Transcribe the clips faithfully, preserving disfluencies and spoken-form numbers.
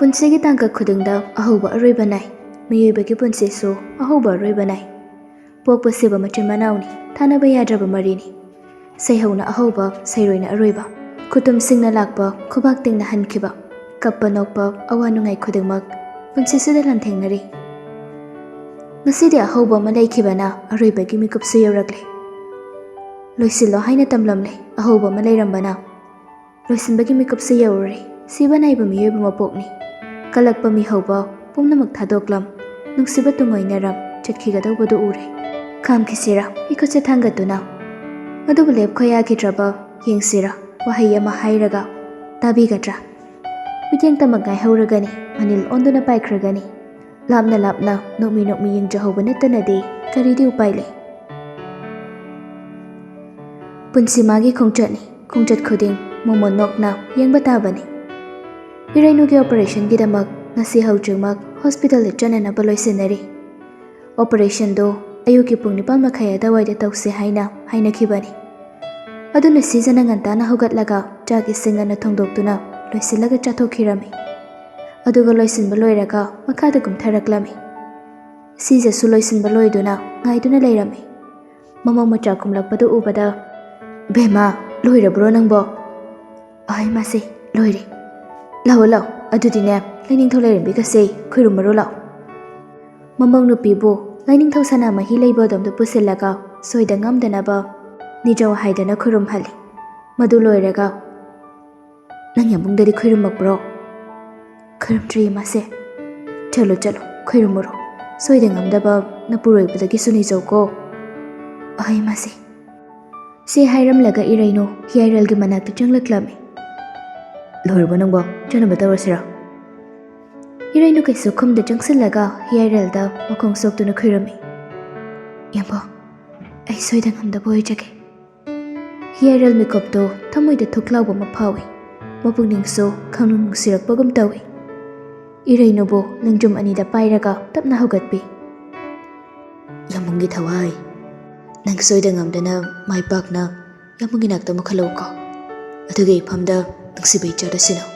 ꯄꯨꯟꯁꯤꯒꯤ ꯇꯥꯡꯀꯛ ꯈꯨꯗꯤꯡꯗ ꯑꯍꯧꯕ ꯑꯔꯣꯏꯕ ꯅꯥꯏ꯫ ꯃꯤꯑꯣꯏꯕꯒꯤ ꯄꯨꯟꯁꯤꯁꯨ ꯑꯍꯧꯕ ꯑꯔꯣꯏꯕ ꯅꯥꯏ꯫ ꯄꯣꯛꯄ ꯁꯤꯕ ꯃꯆꯤꯟ ꯃꯅꯥꯎꯅꯤ, ꯊꯥꯅꯕ ꯌꯥꯗ꯭ꯔꯕ ꯃꯔꯤꯅꯤ꯫ ꯁꯩꯍꯧꯅ ꯑꯍꯧꯕ, ꯁꯩꯔꯣꯏꯅ ꯑꯔꯣꯏꯕ꯫ ꯈꯨꯇꯨꯝꯁꯤꯡꯅ ꯂꯥꯛꯄ, ꯈꯨꯕꯥꯛ ꯇꯤꯡꯅ ꯍꯟꯈꯤꯕ꯫ ꯀꯞꯄ ꯅꯣꯛꯄ, ꯑꯋꯥ ꯅꯨꯡꯉꯥꯏ ꯈꯨꯗꯤꯡꯃꯛ ꯄꯨꯟꯁꯤꯁꯤꯗ ꯂꯥꯟꯊꯦꯡꯅꯔꯤ꯫ ꯉꯁꯤꯗꯤ ꯑꯍꯧꯕ ꯑꯃ ꯂꯩꯈꯤꯕꯅ ꯑꯔꯣꯏꯕꯒꯤ ꯃꯤꯀꯨꯞꯁꯨ ꯌꯧꯔꯛꯂꯦ꯫ ꯂꯣꯏꯁꯤꯜꯂꯣ ꯍꯥꯏꯅ ꯇꯝꯂꯝꯂꯦ ꯑꯍꯧꯕ ꯑꯃ ꯂꯩꯔꯝꯕꯅ꯫ ꯂꯣꯏꯁꯤꯟꯕꯒꯤ ꯃꯤꯀꯨꯞꯁꯨ ꯌꯧꯔꯨꯔꯦ꯫ ꯁꯤꯕ ꯅꯥꯏꯕ ꯃꯤꯑꯣꯏꯕ ꯃꯄꯣꯛꯅꯤ꯫ ꯀꯜꯂꯛꯄ ꯃꯤꯍꯧꯕ ꯄꯨꯝꯅꯃꯛ ꯊꯥꯗꯣꯛꯂꯝ꯫ ꯅꯨꯡꯁꯤꯕ ꯇꯨꯡꯑꯣꯏꯅꯔꯝ ꯆꯠꯈꯤꯒꯗꯧꯕꯗꯨ ꯎꯔꯦ꯫ ꯈꯥꯝꯈꯤꯁꯤꯔꯥ ꯏꯈꯨꯠꯁꯦ ꯊꯥꯡꯒꯠꯇꯨꯅ? ꯑꯗꯨꯕꯨ ꯂꯦꯞꯈꯣ ꯌꯥꯈꯤꯗ꯭ꯔꯕ? ꯌꯦꯡꯁꯤꯔꯥ ꯋꯥꯍꯩ ꯑꯃ ꯍꯥꯏꯔꯒ ꯇꯥꯕꯤꯒꯗ꯭ꯔꯥ? ꯃꯤꯠꯌꯦꯡ ꯇꯃꯛ ꯉꯥꯏꯍꯧꯔꯒꯅꯤ, ꯃꯅꯤꯜ ꯑꯣꯟꯗꯨꯅ ꯄꯥꯏꯈ꯭ꯔꯒꯅꯤ꯫ ꯂꯥꯞꯅ ꯂꯥꯞꯅ ꯅꯣꯛꯃꯤ ꯅꯣꯛꯃꯤ ꯌꯦꯡꯖꯍꯧꯕ ꯅꯠꯇꯅꯗꯤ ꯀꯔꯤꯗꯤ ꯎꯄꯥꯏ ꯂꯩ? ꯄꯨꯟꯁꯤ ꯃꯥꯒꯤ ꯈꯣꯡꯆꯠꯅꯤ, ꯈꯣꯡꯆꯠ ꯈꯨꯗꯤꯡ ꯃꯣꯃꯣꯟ ꯅꯣꯛꯅ ꯌꯦꯡꯕ ꯇꯥꯕꯅꯤ꯫ ꯏꯔꯩꯅꯨꯒꯤ ꯑꯣꯄꯔꯦꯁꯟꯒꯤꯗꯃꯛ ꯉꯁꯤ ꯍꯧꯖꯤꯛꯃꯛ ꯍꯣꯁꯄꯤꯇꯥꯜꯗ ꯆꯠꯅꯅꯕ ꯂꯣꯏꯁꯤꯟꯅꯔꯤ꯫ ꯑꯣꯄꯔꯦꯁꯟꯗꯨ ꯑꯌꯨꯛꯀꯤ ꯄꯨꯡ ꯅꯤꯄꯥꯜ ꯃꯈꯥꯏ ꯑꯗꯨꯋꯥꯏꯗ ꯇꯧꯁꯤ ꯍꯥꯏꯅ ꯍꯥꯏꯅꯈꯤꯕꯅꯤ꯫ ꯑꯗꯨꯅ ꯁꯤꯖ ꯉꯟꯇꯥꯅ ꯍꯧꯒꯠꯂꯒ ꯆꯥꯛ ꯏꯁꯤꯡ ꯉꯟꯅ ꯊꯣꯡꯗꯣꯛꯇꯨꯅ ꯂꯣꯏꯁꯤꯜꯂꯒ ꯆꯥꯊꯣꯛꯈꯤꯔꯝꯃꯤ꯫ ꯑꯗꯨꯒ ꯂꯣꯏꯁꯤꯟꯕ ꯂꯣꯏꯔꯒ ꯃꯈꯥꯗ ꯀꯨꯝꯊꯔꯛꯂꯝꯃꯤ꯫ ꯁꯤꯖꯁꯨ ꯂꯣꯏꯁꯤꯟꯕ ꯂꯣꯏꯗꯨꯅ ꯉꯥꯏꯗꯨꯅ ꯂꯩꯔꯝꯃꯤ꯫ ꯃꯃꯧ ꯃꯆꯥ ꯀꯨꯝꯂꯛꯄꯗꯨ ꯎꯕꯗ, "ꯕꯦꯝꯃ, ꯂꯣꯏꯔꯕ꯭ꯔꯣ ꯅꯪꯕꯣ?" "ꯑꯍꯩ ꯃꯥꯁꯦ, ꯂꯣꯏꯔꯦ꯫ ꯂꯥꯛꯑꯣ ꯂꯥꯛꯑꯣ, ꯑꯗꯨꯗꯤꯅꯦ, ꯂꯥꯏꯅꯤꯡꯊꯧ ꯂꯥꯏꯔꯦꯝꯕꯤꯒꯁꯦ ꯈꯨꯔꯨꯝꯃꯔꯣ ꯂꯥꯛꯑꯣ꯫" ꯃꯃꯧ ꯅꯨꯄꯤꯕꯨ ꯂꯥꯏꯅꯤꯡꯊꯧ ꯁꯅꯥꯃꯍꯤ ꯂꯩꯕ ꯑꯗꯣꯝꯗ ꯄꯨꯁꯤꯜꯂꯒ ꯁꯣꯏꯗ ꯉꯥꯝꯗꯅꯕ ꯅꯤꯖꯧ ꯍꯥꯏꯗꯅ ꯈꯨꯔꯨꯝꯍꯜꯂꯤ꯫ ꯃꯗꯨ ꯂꯣꯏꯔꯒ, "ꯅꯪ ꯌꯥꯝꯕꯨꯡꯗꯗꯤ ꯈꯨꯔꯨꯝꯃꯛꯄ꯭ꯔꯣ?" "ꯈꯨꯔꯨꯝꯗ꯭ꯔꯤ ꯏꯃꯥꯁꯦ꯫" "ꯆꯠꯂꯣ ꯆꯠꯂꯣ, ꯈꯨꯔꯨꯝꯃꯨꯔꯣ꯫ ꯁꯣꯏꯗ ꯉꯥꯝꯗꯕ ꯅꯄꯨꯔꯣꯏꯕꯗꯒꯤꯁꯨ ꯅꯤꯖꯧꯀꯣ꯫" "ꯑꯍꯩ ꯏꯃꯥꯁꯦ꯫" ꯁꯤ ꯍꯥꯏꯔꯝꯂꯒ ꯏꯔꯩꯅꯨ ꯍꯤꯌꯥꯏꯔꯦꯜꯒꯤ ꯃꯅꯥꯛꯇ ꯆꯪꯂꯛꯂꯝꯃꯤ꯫ "ꯂꯣꯏꯔꯕꯣ ꯅꯪꯕꯣ? ꯆꯠꯅꯕ ꯇꯧꯔꯁꯤꯔꯣ?" ꯏꯔꯩꯅꯨ ꯀꯩꯁꯨ ꯈꯨꯝꯗ ꯆꯪꯁꯤꯜꯂꯒ ꯍꯤꯌꯥꯏꯔꯦꯜꯗ ꯃꯈꯣꯡ ꯁꯣꯛꯇꯨꯅ ꯈꯨꯔꯨꯝꯃꯤ꯫ "ꯌꯥꯝꯕꯣ, ꯑꯩ ꯁꯣꯏꯗ ꯉꯥꯝꯗꯕ ꯑꯣꯏꯖꯒꯦ꯫" ꯍꯤꯌꯥꯏꯔꯦꯜ ꯃꯤꯀꯨꯞꯇꯨ ꯊꯃꯣꯏꯗ ꯊꯨꯛ ꯂꯥꯎꯕ ꯑꯃ ꯐꯥꯎꯏ꯫ ꯃꯄꯨꯛꯅꯤꯡꯁꯨ ꯈꯪꯅꯨꯡ ꯅꯨꯡꯁꯤꯔꯛꯄꯒꯨꯝ ꯇꯧꯏ꯫ ꯏꯔꯩꯅꯨꯕꯨ ꯂꯦꯡꯖꯨꯝ ꯑꯅꯤꯗ ꯄꯥꯏꯔꯒ ꯇꯞꯅ ꯍꯧꯒꯠꯄꯤ꯫ "ꯌꯥꯝꯕꯨꯡꯒꯤ ꯊꯋꯥꯏ, ꯅꯪ ꯁꯣꯏꯗ ꯉꯥꯝꯗꯅ ꯃꯥꯏ ꯄꯥꯛꯅ ꯌꯥꯝꯕꯨꯡꯒꯤ ꯅꯥꯛꯇ ꯑꯃꯨꯛ ꯍꯜꯂꯛꯎꯀꯣ꯫ ꯑꯗꯨꯒ ꯏꯐꯝꯗ ꯅꯨꯡꯁꯤꯕ ꯏꯆꯥꯗ ꯁꯤꯟꯅꯧ꯫"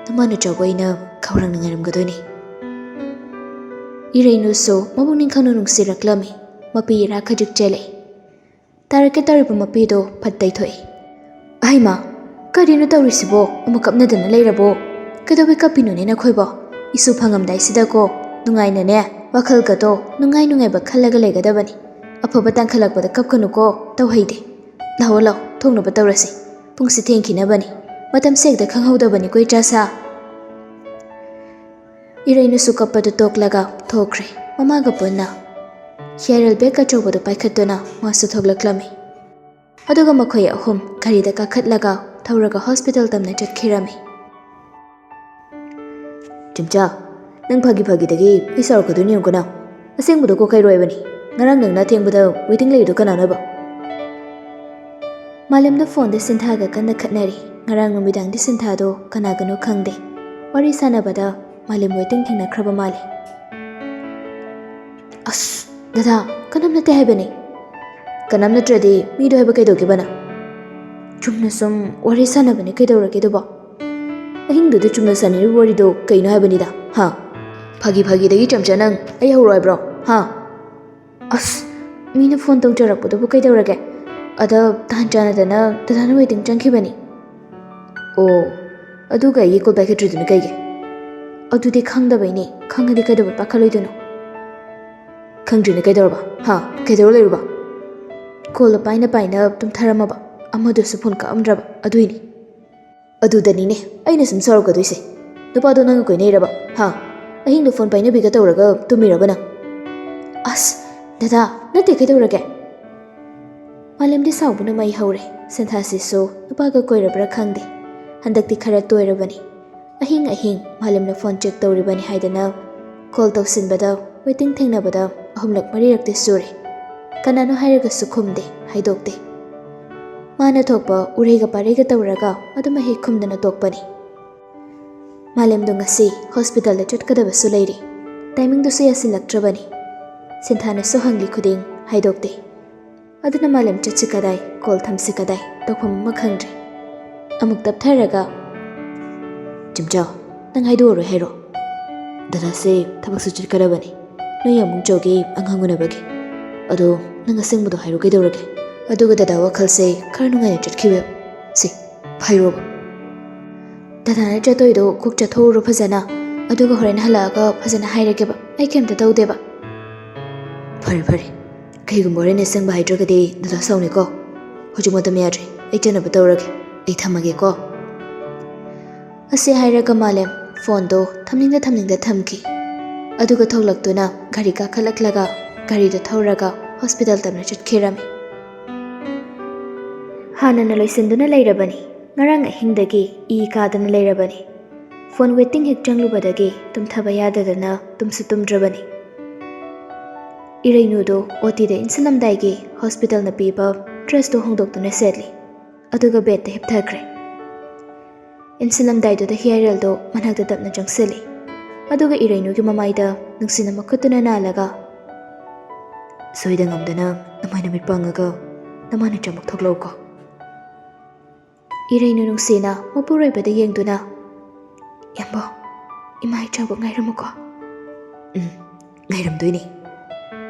ꯅꯃꯥ ꯅꯆꯥꯕꯨ ꯑꯩꯅ ꯈꯧꯔꯥꯡꯅ ꯉꯥꯏꯔꯝꯒꯗꯣꯏꯅꯤ꯫ ꯏꯔꯩꯅꯨꯁꯨ ꯃꯕꯨꯛꯅꯤꯡ ꯈꯪꯅ ꯅꯨꯡꯁꯤꯔꯛꯂꯝꯃꯤ꯫ ꯃꯄꯤ ꯏꯔꯥ ꯈꯖꯤꯛ ꯆꯦꯜꯂꯦ꯫ ꯇꯥꯔꯛꯀꯦ ꯇꯧꯔꯤꯕ ꯃꯄꯤꯗꯣ ꯐꯠ ꯇꯩꯊꯣꯛꯏ꯫ "ꯑꯍꯩꯃꯥ, ꯀꯔꯤꯅꯣ ꯇꯧꯔꯤꯁꯤꯕꯣ? ꯑꯃꯨꯛ ꯀꯞꯅꯗꯅ ꯂꯩꯔꯕꯣ? ꯀꯩꯗꯧꯕꯩ ꯀꯞꯄꯤꯅꯣꯅꯦ ꯅꯈꯣꯏꯕꯣ? ꯏꯁꯨ ꯐꯪꯉꯝꯗꯥꯏꯁꯤꯗꯀꯣ ꯅꯨꯡꯉꯥꯏꯅꯅꯦ, ꯋꯥꯈꯜꯒꯗꯣ ꯅꯨꯡꯉꯥꯏ ꯅꯨꯡꯉꯥꯏꯕ ꯈꯜꯂꯒ ꯂꯩꯒꯗꯕꯅꯤ꯫ ꯑꯐꯕ ꯇꯥꯟꯈꯠꯂꯛꯄꯗ ꯀꯞꯀꯅꯨꯀꯣ, ꯇꯧꯍꯩꯗꯦ꯫ ꯂꯥꯛꯑꯣ ꯂꯥꯛꯑꯣ, ꯊꯣꯡꯅꯕ ꯇꯧꯔꯁꯤ꯫ ꯄꯨꯡꯁꯤ ꯊꯦꯡꯈꯤꯅꯕꯅꯤ꯫ ꯃꯇꯝꯁꯦ ꯍꯦꯛꯇ ꯈꯪꯍꯧꯗꯕꯅꯤꯀꯣ ꯏꯆꯥꯁꯥ꯫" ꯏꯔꯩꯅꯨꯁꯨ ꯀꯞꯄꯗꯨ ꯇꯣꯛꯂꯒ ꯊꯣꯛꯈ꯭ꯔꯦ꯫ ꯃꯃꯥꯒ ꯄꯨꯟꯅ ꯍꯤꯌꯥꯔꯦꯜ ꯕꯦꯒ ꯑꯆꯧꯕꯗꯨ ꯄꯥꯏꯈꯠꯇꯨꯅ ꯃꯥꯁꯨ ꯊꯣꯛꯂꯛꯂꯝꯃꯤ꯫ ꯑꯗꯨꯒ ꯃꯈꯣꯏ ꯑꯍꯨꯝ ꯒꯥꯔꯤꯗ ꯀꯥꯈꯠꯂꯒ ꯊꯧꯔꯒ ꯍꯣꯁꯄꯤꯇꯥꯜ ꯇꯝꯅ ꯆꯠꯈꯤꯔꯝꯃꯤ꯫ "ꯆꯤꯝꯆꯥ, ꯅꯪ ꯐꯥꯒꯤ ꯐꯥꯒꯤꯗꯒꯤ ꯑꯩ ꯁꯥꯎꯔꯛꯀꯗꯣꯏꯅꯤ ꯌꯦꯡꯉꯨꯀꯣ ꯅꯪ꯫ ꯑꯁꯦꯡꯕꯗꯣ ꯀꯣꯛ ꯀꯩꯔꯣꯏꯕꯅꯤ꯫ ꯉꯔꯥꯡ ꯅꯪꯅ ꯑꯊꯦꯡꯕꯗ ꯋꯦꯇꯤꯡ ꯂꯩꯔꯤꯗꯣ ꯀꯅꯥꯅꯣꯕ?" ꯃꯥꯂꯦꯝꯗ ꯐꯣꯟꯗ ꯁꯤꯟꯊꯥꯒ ꯀꯟꯅ ꯈꯠꯅꯔꯤ꯫ ꯉꯔꯥꯡ ꯅꯨꯃꯤꯗꯥꯡꯗꯤ ꯁꯤꯟꯊꯥꯗꯣ ꯀꯅꯥꯒꯅꯣ ꯈꯪꯗꯦ꯫ ꯋꯥꯔꯤ ꯁꯥꯟꯅꯕꯗ ꯃꯥꯂꯦꯝ ꯋꯦꯇꯤꯡ ꯊꯦꯡꯅꯈ꯭ꯔꯕ ꯃꯥꯜꯂꯦ꯫ "ꯑꯁ, ꯗꯗꯥ, ꯀꯅꯥꯝ ꯅꯠꯇꯦ ꯍꯥꯏꯕꯅꯤ꯫" "ꯀꯅꯥꯝ ꯅꯠꯇ꯭ꯔꯗꯤ ꯃꯤꯗꯣ ꯍꯥꯏꯕ ꯀꯩꯗꯧꯒꯦꯕ ꯅꯪ? ꯆꯨꯝꯅ ꯁꯨꯝ ꯋꯥꯔꯤ ꯁꯥꯟꯅꯕꯅꯦ, ꯀꯩꯗꯧꯔꯒꯦ ꯑꯗꯨꯕꯣ? ꯑꯍꯤꯡꯗꯨꯗ ꯆꯨꯝꯅ ꯁꯥꯟꯅꯔꯤꯕ ꯋꯥꯔꯤꯗꯣ ꯀꯩꯅꯣ ꯍꯥꯏꯕꯅꯤꯗ, ꯍꯥ? ꯐꯥꯒꯤ ꯐꯥꯒꯤꯗꯒꯤ ꯆꯝꯆꯥ ꯅꯪ ꯑꯩ ꯍꯧꯔꯣ ꯍꯥꯏꯕ꯭ꯔꯣ, ꯍꯥ?" "ꯑꯁ, ꯃꯤꯅ ꯐꯣꯟ ꯇꯧꯖꯔꯛꯄꯗꯨꯕꯨ ꯀꯩꯗꯧꯔꯒꯦ? ꯑꯗ ꯇꯥꯟ ꯆꯥꯟꯅꯗꯅ ꯗꯗꯥꯅ ꯋꯦꯇꯤꯡ ꯆꯪꯈꯤꯕꯅꯤ꯫" "ꯑꯣ, ꯑꯗꯨꯒ ꯑꯩꯒꯤ ꯀꯣꯜ ꯄꯥꯏꯈꯠꯇ꯭ꯔꯤꯗꯨꯅ ꯀꯩꯒꯤ?" "ꯑꯗꯨꯗꯤ ꯈꯪꯗꯕꯩꯅꯦ, ꯈꯪꯉꯗꯤ ꯀꯩꯗꯧꯕ ꯄꯥꯏꯈꯠꯂꯣꯏꯗꯣꯏꯅꯣ?" "ꯈꯪꯗ꯭ꯔꯤꯅꯦ, ꯀꯩꯗꯧꯔꯕ? ꯍꯥ? ꯀꯩꯗꯧꯔ ꯂꯩꯔꯨꯕ?" "ꯀꯣꯜꯗꯣ ꯄꯥꯏꯅ ꯄꯥꯏꯅ ꯇꯨꯝꯊꯔꯝꯃꯕ, ꯑꯃꯗꯨꯁꯨ ꯐꯣꯟ ꯀꯛꯑꯝꯗ꯭ꯔꯕ, ꯑꯗꯨꯏꯅꯤ꯫" "ꯑꯗꯨꯗꯅꯤꯅꯦ ꯑꯩꯅ ꯁꯨꯝ ꯁꯥꯎꯔꯛꯀꯗꯣꯏꯁꯦ꯫ ꯅꯨꯄꯥꯗꯣ ꯅꯪꯒ ꯀꯣꯏꯅꯩꯔꯕ? ꯍꯥ? ꯑꯍꯤꯡꯗ ꯐꯣꯟ ꯄꯥꯏꯅꯕꯤꯒ ꯇꯧꯔꯒ ꯇꯨꯝꯃꯤꯔꯕ ꯅꯪ?" "ꯑꯁ, ꯗꯗꯥ, ꯅꯠꯇꯦ, ꯀꯩꯗꯧꯔꯒꯦ?" ꯃꯥꯂꯦꯝꯗꯤ ꯁꯥꯎꯕꯅ ꯃꯩ ꯍꯧꯔꯦ꯫ ꯁꯤꯟꯊꯥꯁꯤꯁꯨ ꯅꯨꯄꯥꯒ ꯀꯣꯏꯔꯕ꯭ꯔꯥ ꯈꯪꯗꯦ, ꯍꯟꯗꯛꯇꯤ ꯈꯔ ꯇꯣꯏꯔꯕꯅꯤ꯫ ꯑꯍꯤꯡ ꯑꯍꯤꯡ ꯃꯥꯂꯦꯝꯅ ꯐꯣꯟ ꯆꯦꯛ ꯇꯧꯔꯤꯕꯅꯤ ꯍꯥꯏꯗꯅ ꯀꯣꯜ ꯇꯧꯁꯤꯟꯕꯗ, ꯋꯦꯇꯤꯡ ꯊꯦꯡꯅꯕꯗ ꯑꯍꯨꯝꯂꯛ ꯃꯔꯤꯔꯛꯇꯤ ꯁꯨꯔꯦ꯫ ꯀꯅꯥꯅꯣ ꯍꯥꯏꯔꯒꯁꯨ ꯈꯨꯝꯗꯦ, ꯍꯥꯏꯗꯣꯛꯇꯦ꯫ ꯃꯥꯅ ꯊꯣꯛꯄ ꯎꯔꯩꯒ ꯄꯥꯔꯩꯒ ꯇꯧꯔꯒ ꯑꯗꯨꯝ ꯍꯦꯛ ꯈꯨꯝꯗꯅ ꯇꯣꯛꯄꯅꯤ꯫ ꯃꯥꯂꯦꯝꯗꯣ ꯉꯁꯤ ꯍꯣꯁꯄꯤꯇꯥꯜꯗ ꯆꯠꯀꯗꯕꯁꯨ ꯂꯩꯔꯤ꯫ ꯇꯥꯏꯃꯤꯡꯗꯨꯁꯨ ꯌꯥꯁꯤꯜꯂꯛꯇ꯭ꯔꯕꯅꯤ꯫ ꯁꯤꯟꯊꯥꯅꯁꯨ ꯍꯪꯂꯤ ꯈꯨꯗꯤꯡ ꯍꯥꯏꯗꯣꯛꯇꯦ꯫ ꯑꯗꯨꯅ ꯃꯥꯂꯦꯝ ꯆꯠꯁꯤ ꯀꯗꯥꯏ, ꯀꯣꯜ ꯊꯝꯁꯤ ꯀꯗꯥꯏ, ꯇꯧꯐꯝ ꯑꯃ ꯈꯪꯗ꯭ꯔꯦ꯫ ꯑꯃꯨꯛ ꯇꯞꯊꯔꯒ, "ꯆꯤꯝꯆꯥ, ꯅꯪ ꯍꯥꯏꯗꯣꯛꯑꯔꯣꯏ ꯍꯥꯏꯔꯣ? ꯗꯗꯥꯁꯦ ꯊꯕꯛꯁꯨ ꯆꯠꯀꯗꯕꯅꯤ, ꯅꯣꯏ ꯌꯥꯝꯕꯨꯡ ꯆꯧꯒꯤ ꯑꯉꯥꯡ ꯎꯅꯕꯒꯤ꯫ ꯑꯗꯣ ꯅꯪ ꯑꯁꯦꯡꯕꯗꯣ ꯍꯥꯏꯔꯣ ꯀꯩꯗꯧꯔꯒꯦ?" ꯑꯗꯨꯒ ꯗꯗꯥ ꯋꯥꯈꯜꯁꯦ ꯈꯔ ꯅꯨꯡꯉꯥꯏꯅ ꯆꯠꯈꯤꯕ꯫ "ꯁꯤ, ꯍꯥꯏꯔꯣꯕ꯫ ꯗꯗꯥꯅ ꯆꯠꯇꯣꯏꯗꯣ ꯀꯣꯛ ꯆꯠꯊꯣꯛꯎꯔꯣ ꯐꯖꯅ, ꯑꯗꯨꯒ ꯍꯣꯔꯦꯟ ꯍꯜꯂꯛꯑꯒ ꯐꯖꯅ ꯍꯥꯏꯔꯒꯦꯕ, ꯑꯩ ꯀꯩꯝꯇ ꯇꯧꯗꯦꯕ꯫" "ꯐꯔꯦ ꯐꯔꯦ, ꯀꯩꯒꯨꯝꯕ ꯍꯣꯔꯦꯟ ꯑꯁꯦꯡꯕ ꯍꯥꯏꯗ꯭ꯔꯒꯗꯤ ꯗꯗꯥ ꯁꯥꯎꯅꯤꯀꯣ꯫ ꯍꯧꯖꯤꯛ ꯃꯇꯝ ꯌꯥꯗ꯭ꯔꯦ, ꯑꯩ ꯆꯠꯅꯕ ꯇꯧꯔꯒꯦ꯫ ꯑꯩ ꯊꯝꯃꯒꯦꯀꯣ꯫" ꯑꯁꯤ ꯍꯥꯏꯔꯒ ꯃꯥꯂꯦꯝ ꯐꯣꯟꯗꯣ ꯊꯝꯅꯤꯡꯗ ꯊꯝꯅꯤꯡꯗ ꯊꯝꯈꯤ꯫ ꯑꯗꯨꯒ ꯊꯣꯛꯂꯛꯇꯨꯅ ꯒꯥꯔꯤ ꯀꯥꯈꯠꯂꯛꯂꯒ ꯒꯥꯔꯤꯗꯣ ꯊꯧꯔꯒ ꯍꯣꯁꯄꯤꯇꯥꯜ ꯇꯝꯅ ꯆꯠꯈꯤꯔꯝꯃꯤ꯫ ꯍꯥꯟꯅꯅ ꯂꯣꯏꯁꯤꯟꯗꯨꯅ ꯂꯩꯔꯕꯅꯤ꯫ ꯉꯔꯥꯡ ꯑꯍꯤꯡꯗꯒꯤ ꯏ ꯀꯥꯗꯅ ꯂꯩꯔꯕꯅꯤ꯫ ꯐꯣꯟ ꯋꯦꯇꯤꯡ ꯍꯦꯛ ꯆꯪꯂꯨꯕꯗꯒꯤ ꯇꯨꯝꯊꯕ ꯌꯥꯗꯗꯅ ꯇꯨꯝꯁꯨ ꯇꯨꯝꯗ꯭ꯔꯕꯅꯤ꯫ ꯏꯔꯩꯅꯨꯗꯣ ꯑꯣ ꯇꯤꯗ ꯏꯟꯁꯤꯜꯂꯝꯗꯥꯏꯒꯤ ꯍꯣꯁꯄꯤꯇꯥꯜꯅ ꯄꯤꯕ ꯗ꯭ꯔꯦꯁꯇꯣ ꯍꯣꯡꯗꯣꯛꯇꯨꯅ ꯁꯦꯠꯂꯤ꯫ ꯑꯗꯨꯒ ꯕꯦꯗꯇ ꯍꯤꯞꯊꯈ꯭ꯔꯦ꯫ ꯏꯟꯁꯤꯜꯂꯝꯗꯥꯏꯗꯨꯗ ꯍꯤꯌꯥꯏꯔꯦꯜꯗꯣ ꯃꯅꯥꯛꯇ ꯇꯞꯅ ꯆꯪꯁꯤꯜꯂꯤ꯫ ꯑꯗꯨꯒ ꯏꯔꯩꯅꯨꯒꯤ ꯃꯃꯥꯏꯗ ꯅꯨꯡꯁꯤꯅ ꯃꯈꯨꯠꯇꯨꯅ ꯅꯥꯜꯂꯒ, "ꯁꯣꯏꯗ ꯉꯝꯗꯅ ꯅꯃꯥꯏ ꯅꯃꯤꯠ ꯄꯥꯡꯉꯒ ꯅꯃꯥꯅ ꯆꯥꯃꯨꯛ ꯊꯣꯛꯂꯛꯎꯀꯣ꯫" ꯏꯔꯩꯅꯨ ꯅꯨꯡꯁꯤꯅ ꯃꯄꯨꯔꯣꯏꯕꯗ ꯌꯦꯡꯗꯨꯅ, "ꯏꯌꯥꯝꯕ, ꯏꯃꯥ ꯏꯆꯥꯕꯨ ꯉꯥꯏꯔꯝꯃꯨꯀꯣ꯫" "ꯎꯝ, ꯉꯥꯏꯔꯝꯗꯣꯏꯅꯤ꯫"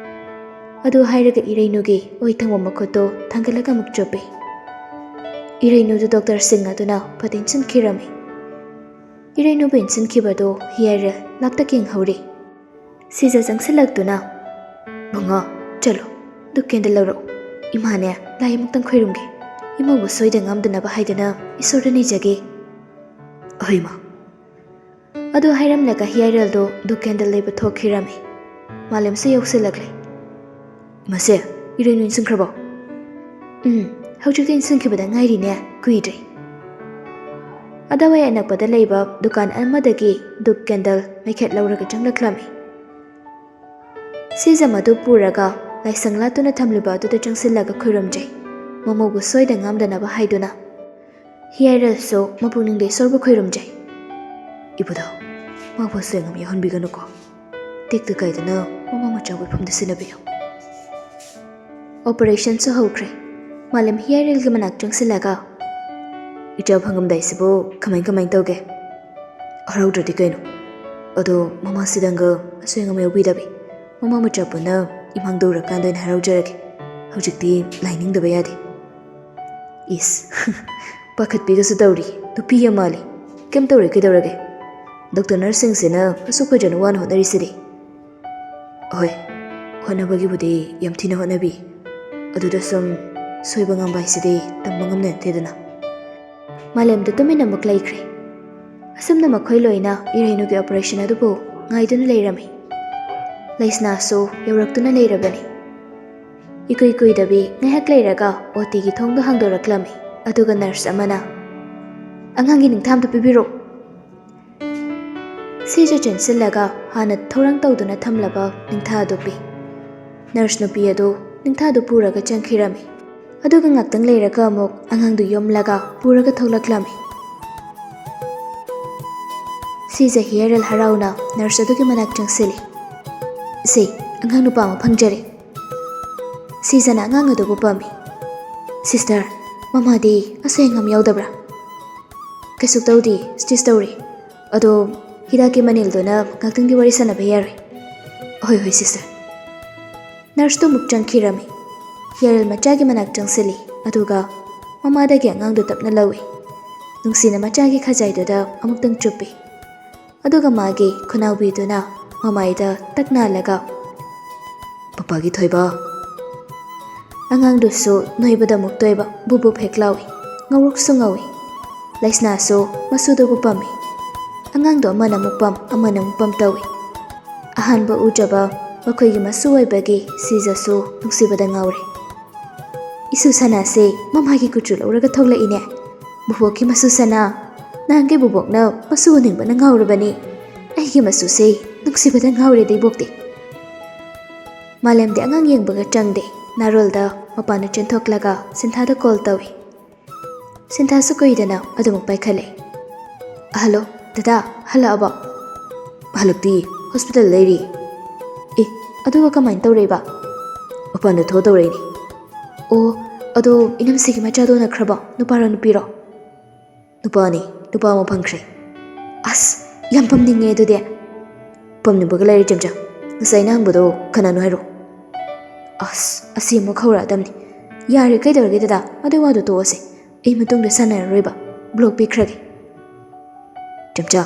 ꯑꯗꯨ ꯍꯥꯏꯔꯒ ꯏꯔꯩꯅꯨꯒꯤ ꯑꯣꯏ ꯊꯪꯕ ꯃꯈꯨꯠꯇꯨ ꯊꯥꯡꯒꯠꯂꯒ ꯑꯃꯨꯛ ꯆꯨꯞꯄꯤ꯫ ꯏꯔꯩꯅꯨꯗꯨ ꯗꯣꯛꯇꯔꯁꯤꯡ ꯑꯗꯨꯅ ꯐꯠ ꯏꯟꯁꯤꯟꯈꯤꯔꯝꯃꯤ꯫ ꯏꯔꯩꯅꯨꯕꯨ ꯏꯟꯁꯤꯟꯈꯤꯕꯗꯨ ꯍꯤꯌꯥꯏꯔꯦꯜ ꯂꯥꯞꯇ ꯌꯦꯡꯍꯧꯔꯤ꯫ ꯁꯤꯖ ꯆꯪꯁꯤꯜꯂꯛꯇꯨꯅ, "ꯕꯨꯡꯉꯣ, ꯆꯠꯂꯣ, ꯗꯨꯛ ꯀꯦꯟꯗꯜ ꯂꯧꯔꯛꯎ꯫ ꯏꯃꯥꯅꯦ, ꯂꯥꯏ ꯑꯃꯨꯛꯇꯪ ꯈꯣꯏꯔꯨꯝꯒꯦ꯫ ꯏꯃꯧꯕꯨ ꯁꯣꯏꯗ ꯉꯥꯝꯗꯅꯕ ꯍꯥꯏꯗꯨꯅ ꯏꯁꯣꯔꯗ ꯅꯤꯖꯒꯦ꯫" "ꯑꯍꯣꯏ, ꯏꯃꯥ꯫" ꯑꯗꯨ ꯍꯥꯏꯔꯝꯂꯒ ꯍꯤꯌꯥꯏꯔꯦꯜꯗꯨ ꯗꯨꯛ ꯀꯦꯟꯗꯜ ꯂꯩꯕ ꯊꯣꯛꯈꯤꯔꯝꯃꯤ꯫ ꯃꯥꯂꯦꯝꯁꯨ ꯌꯧꯁꯤꯜꯂꯛꯂꯦ꯫ "ꯏꯃꯥꯁꯦ, ꯏꯔꯩꯅꯨ ꯏꯟꯁꯤꯟꯈ꯭ꯔꯕꯣ?" "ꯎꯝ, ꯍꯧꯖꯤꯛꯇ ꯏꯟꯁꯤꯟꯈꯤꯕꯗ ꯉꯥꯏꯔꯤꯅꯦ, ꯀꯨꯏꯗ꯭ꯔꯤ꯫" ꯑꯗꯋꯥꯏ ꯑꯅꯛꯄꯗ ꯂꯩꯕ ꯗꯨꯀꯥꯟ ꯑꯃꯗꯒꯤ ꯗꯨꯛ ꯀꯦꯟꯗꯜ ꯃꯩꯈꯦꯠ ꯂꯧꯔꯒ ꯆꯪꯂꯛꯂꯝꯃꯤ꯫ ꯁꯤꯖꯝ ꯑꯗꯨ ꯄꯨꯔꯒ ꯂꯥꯏꯁꯪ ꯂꯥꯠꯇꯨꯅ ꯊꯝꯂꯤꯕ ꯑꯗꯨꯗ ꯆꯪꯁꯤꯜꯂꯒ ꯈꯨꯔꯨꯝꯖꯩ꯫ ꯃꯃꯧꯕꯨ ꯁꯣꯏꯗ ꯉꯥꯝꯗꯅꯕ ꯍꯥꯏꯗꯨꯅ꯫ ꯍꯤꯌꯥꯏꯔꯦꯜꯁꯨ ꯃꯄꯨꯛꯅꯤꯡꯗ ꯏꯁꯣꯔꯕꯨ ꯈꯨꯔꯨꯝꯖꯩ꯫ "ꯏꯕꯨꯙꯧ, ꯃꯥꯕꯨ ꯑꯁꯣꯏ ꯑꯉꯥꯝ ꯌꯥꯎꯍꯟꯕꯤꯒꯅꯨꯀꯣ꯫ ꯇꯦꯛꯇ ꯀꯥꯏꯗꯅ ꯃꯃꯥ ꯃꯆꯥꯕꯨ ꯏꯐꯝꯗ ꯁꯤꯟꯅꯕꯤꯌꯨ꯫" ꯑꯣꯄꯔꯦꯁꯟꯁꯨ ꯍꯧꯈ꯭ꯔꯦ꯫ ꯃꯥꯂꯦꯝ ꯍꯤꯌꯥꯏꯔꯦꯜꯒꯤ ꯃꯅꯥꯛ ꯆꯪꯁꯤꯜꯂꯒ, "ꯏꯆꯥ ꯐꯪꯉꯝꯗꯥꯏꯁꯤꯕꯨ ꯀꯃꯥꯏ ꯀꯃꯥꯏ ꯇꯧꯒꯦ?" ꯍꯔꯥꯎꯗ꯭ꯔꯗꯤ ꯀꯩꯅꯣ? ꯑꯗꯣ ꯃꯃꯥ ꯁꯤꯗꯪꯒ ꯑꯁꯣꯏ ꯑꯉꯥꯝ ꯌꯥꯎꯕꯤꯗꯕꯤ, ꯃꯃꯥ ꯃꯆꯥ ꯄꯨꯟꯅ ꯏꯃꯥꯡꯗ ꯎꯔꯀꯥꯟꯗ ꯑꯣꯏꯅ ꯍꯔꯥꯎꯖꯔꯒꯦ꯫ ꯍꯧꯖꯤꯛꯇꯤ ꯂꯥꯏꯅꯤꯡꯗꯕ ꯌꯥꯗꯦ꯫ ꯏꯁ, ꯄꯥꯈꯠꯄꯤꯒꯁꯨ ꯇꯧꯔꯤ, ꯅꯨꯄꯤ ꯌꯥꯝ ꯃꯥꯜꯂꯤ꯫ ꯀꯩꯝ ꯇꯧꯔꯣꯏ, ꯀꯩꯗꯧꯔꯒꯦ? ꯗꯣꯛꯇꯔ ꯅꯔꯁꯁꯤꯡꯁꯤꯅ ꯑꯁꯨꯛ ꯐꯖꯅ ꯋꯥꯅ ꯍꯣꯠꯅꯔꯤꯁꯤꯗꯤ꯫ ꯍꯣꯏ, ꯍꯣꯠꯅꯕꯒꯤꯕꯨꯗꯤ ꯌꯥꯝ ꯊꯤꯅ ꯍꯣꯠꯅꯕꯤ꯫ ꯑꯗꯨꯗ ꯁꯨꯝ ꯁꯣꯏꯕ ꯉꯥꯝꯕ ꯍꯥꯏꯁꯤꯗꯤ ꯇꯝꯕ ꯉꯝꯕ ꯅꯠꯇꯦꯗꯅ꯫ ꯃꯥꯂꯦꯝꯗ ꯇꯨꯃꯤꯟꯅ ꯑꯃꯨꯛ ꯂꯩꯈ꯭ꯔꯦ꯫ ꯑꯁꯨꯝꯅ ꯃꯈꯣꯏ ꯂꯣꯏꯅ ꯏꯔꯩꯅꯨꯒꯤ ꯑꯣꯄꯔꯦꯁꯟ ꯑꯗꯨꯕꯨ ꯉꯥꯏꯗꯨꯅ ꯂꯩꯔꯝꯃꯤ꯫ ꯂꯩꯁꯅꯥꯁꯨ ꯌꯧꯔꯛꯇꯨꯅ ꯂꯩꯔꯕꯅꯤ꯫ ꯏꯀꯨꯏ ꯀꯨꯏꯗꯕꯤ ꯉꯥꯏꯍꯥꯛ ꯂꯩꯔꯒ ꯑꯣ ꯇꯤꯒꯤ ꯊꯣꯡꯗꯣ ꯍꯥꯡꯗꯣꯔꯛꯂꯝꯃꯤ꯫ ꯑꯗꯨꯒ ꯅꯔꯁ ꯑꯃꯅ, "ꯑꯉꯥꯡꯒꯤ ꯅꯤꯡꯊꯥꯝꯗꯨ ꯄꯤꯕꯤꯔꯣ꯫" ꯁꯤꯖ ꯆꯦꯟꯁꯤꯜꯂꯒ ꯍꯥꯟꯅ ꯊꯧꯔꯥꯡ ꯇꯧꯗꯨꯅ ꯊꯝꯂꯕ ꯅꯤꯡꯊꯥ ꯑꯗꯨ ꯄꯤ꯫ ꯅꯔꯁ ꯅꯨꯄꯤ ꯑꯗꯨ ꯅꯤꯡꯊꯥꯗꯨ ꯄꯨꯔꯒ ꯆꯪꯈꯤꯔꯝꯃꯤ꯫ ꯑꯗꯨꯒ ꯉꯥꯛꯇꯪ ꯂꯩꯔꯒ ꯑꯃꯨꯛ ꯑꯉꯥꯡꯗꯨ ꯌꯣꯝꯂꯒ ꯄꯨꯔꯒ ꯊꯣꯛꯂꯛꯂꯝꯃꯤ꯫ ꯁꯤꯖ ꯍꯤꯌꯔꯦꯜ ꯍꯔꯥꯎꯅ ꯅꯔꯁ ꯑꯗꯨꯒꯤ ꯃꯅꯥꯛ ꯆꯪꯁꯤꯜꯂꯤ꯫ "ꯁꯦ, ꯑꯉꯥꯡ ꯅꯨꯄꯥ ꯑꯃ ꯐꯪꯖꯔꯦ꯫" ꯁꯤꯖꯅ ꯑꯉꯥꯡ ꯑꯗꯨꯕꯨ ꯄꯝꯃꯤ꯫ "ꯁꯤꯁꯇꯔ, ꯃꯃꯥꯗꯤ ꯑꯁꯣꯏ ꯑꯉꯥꯝ ꯌꯥꯎꯗꯕ꯭ꯔꯥ?" "ꯀꯩꯁꯨ ꯇꯧꯗꯦ, ꯁ꯭ꯇꯤꯆ ꯇꯧꯔꯤ꯫ ꯑꯗꯣ ꯍꯤꯗꯥꯛꯀꯤ ꯃꯅꯤꯜꯗꯨꯅ ꯉꯥꯛꯇꯪꯗꯤ ꯋꯥꯔꯤ ꯁꯥꯟꯅꯕ ꯌꯥꯔꯣꯏ꯫" "ꯍꯣꯏ, ꯍꯣꯏ, ꯁꯤꯁꯇꯔ꯫" ꯅꯔꯁꯇꯨ ꯑꯃꯨꯛ ꯆꯪꯈꯤꯔꯝꯃꯤ꯫ ꯍꯤꯌꯔꯦꯜ ꯃꯆꯥꯒꯤ ꯃꯅꯥꯛ ꯆꯪꯁꯤꯜꯂꯤ, ꯑꯗꯨꯒ ꯃꯃꯥꯗꯒꯤ ꯑꯉꯥꯡꯗꯨ ꯇꯞꯅ ꯂꯧꯏ꯫ ꯅꯨꯡꯁꯤꯅ ꯃꯆꯥꯒꯤ ꯈꯖꯥꯏꯗꯨꯗ ꯑꯃꯨꯛꯇꯪ ꯆꯨꯞꯄꯤ꯫ ꯑꯗꯨꯒ ꯃꯥꯒꯤ ꯈꯨꯅꯥꯎꯕꯤꯗꯨꯅ ꯃꯃꯥꯏꯗ ꯇꯛ ꯅꯥꯜꯂꯒ, "ꯄꯄꯥꯒꯤ ꯊꯣꯏꯕ꯫" ꯑꯉꯥꯡꯗꯨꯁꯨ ꯅꯣꯏꯕꯗ ꯑꯃꯨꯛ ꯇꯣꯏꯕ, ꯕꯨꯞ ꯕꯨꯞ ꯍꯦꯛ ꯂꯥꯎꯏ, ꯉꯧꯔꯣꯛꯁꯨ ꯉꯧꯏ꯫ ꯂꯩꯁꯅꯥꯁꯨ ꯃꯁꯨꯗꯨꯕꯨ ꯄꯝꯃꯤ꯫ ꯑꯉꯥꯡꯗꯣ ꯑꯃꯅ ꯑꯃꯨꯛ ꯄꯝ, ꯑꯃꯅ ꯑꯃꯨꯛ ꯄꯝ ꯇꯧꯏ꯫ ꯑꯍꯥꯟꯕ ꯎꯖꯕ ꯃꯈꯣꯏꯒꯤ ꯃꯁꯨ ꯑꯣꯏꯕꯒꯤ ꯁꯤꯖꯁꯨ ꯅꯨꯡꯁꯤꯕꯗ ꯉꯥꯎꯔꯦ꯫ "ꯏꯁꯨ ꯁꯅꯥꯁꯦ ꯃꯃꯥꯒꯤ ꯀꯨꯆꯨ ꯂꯧꯔꯒ ꯊꯣꯛꯂꯛꯏꯅꯦ꯫ ꯕꯨꯕꯣꯛꯀꯤ ꯃꯁꯨ ꯁꯅꯥ꯫ ꯅꯍꯥꯟꯒꯤ ꯕꯨꯕꯣꯛꯅ ꯃꯁꯨ ꯎꯅꯤꯡꯕꯅ ꯉꯥꯎꯔꯕꯅꯤ꯫ ꯑꯩꯒꯤ ꯃꯁꯨꯁꯦ ꯅꯨꯡꯁꯤꯕꯗ ꯉꯥꯎꯔꯦꯗ ꯏꯕꯣꯛꯇꯤ꯫" ꯃꯥꯂꯦꯝꯗꯤ ꯑꯉꯥꯡ ꯌꯦꯡꯕꯒ ꯆꯪꯗꯦ꯫ ꯅꯥꯔꯣꯜꯗ ꯃꯄꯥꯟꯗ ꯆꯦꯟꯊꯣꯛꯂꯒ ꯁꯤꯟꯊꯥꯗ ꯀꯣꯜ ꯇꯧꯏ꯫ ꯁꯤꯟꯊꯥꯁꯨ ꯀꯨꯏꯗꯅ ꯑꯗꯨꯃꯛ ꯄꯥꯏꯈꯠꯂꯦ꯫ "ꯍꯜꯂꯣ, ꯗꯗꯥ, ꯍꯜꯂꯛꯑꯕꯣ?" "ꯍꯜꯂꯛꯇꯤ, ꯍꯣꯁꯄꯤꯇꯥꯜ ꯂꯩꯔꯤ꯫" "ꯑꯦ, ꯑꯗꯨꯒ ꯀꯃꯥꯏꯅ ꯇꯧꯔꯛꯏꯕ?" "ꯃꯄꯥꯟꯗ ꯊꯣꯛꯑ ꯇꯧꯔꯛꯏꯅꯤ꯫" "ꯑꯣ, ꯑꯗꯣ ꯏꯅꯝꯁꯤꯒꯤ ꯃꯆꯥꯗꯣ ꯎꯅꯈ꯭ꯔꯕꯣ? ꯅꯨꯄꯥꯔꯣ ꯅꯨꯄꯤꯔꯣ?" "ꯅꯨꯄꯥꯅꯤ, ꯅꯨꯄꯥ ꯑꯃ ꯐꯪꯈ꯭ꯔꯦ꯫" ꯑꯁ, ꯌꯥꯝ ꯄꯝꯅꯤꯡꯉꯦ ꯑꯗꯨꯗꯤ꯫ ꯄꯝꯅꯤꯡꯕꯒ ꯂꯩꯔꯦ ꯆꯦꯝꯆꯥ꯫ ꯉꯁꯥꯏ ꯑꯩꯅ ꯍꯪꯕꯗꯣ ꯀꯅꯥꯅꯣ ꯍꯥꯏꯔꯣ꯫ ꯑꯁ, ꯑꯁꯤ ꯑꯃꯨꯛ ꯍꯧꯔꯛꯑꯗꯝꯅꯤ꯫ ꯌꯥꯔꯦ, ꯀꯩꯗꯧꯔꯒꯦ ꯗꯗꯥ? ꯑꯗꯨꯏ ꯋꯥꯗꯣ ꯇꯣꯛꯑꯁꯦ꯫ ꯑꯩ ꯃꯇꯨꯡꯗ ꯁꯥꯟꯅꯔꯔꯣꯏꯕ꯫ ꯕ꯭ꯂꯣꯛ ꯄꯤꯈ꯭ꯔꯒꯦ꯫ ꯆꯦꯝꯆꯥ,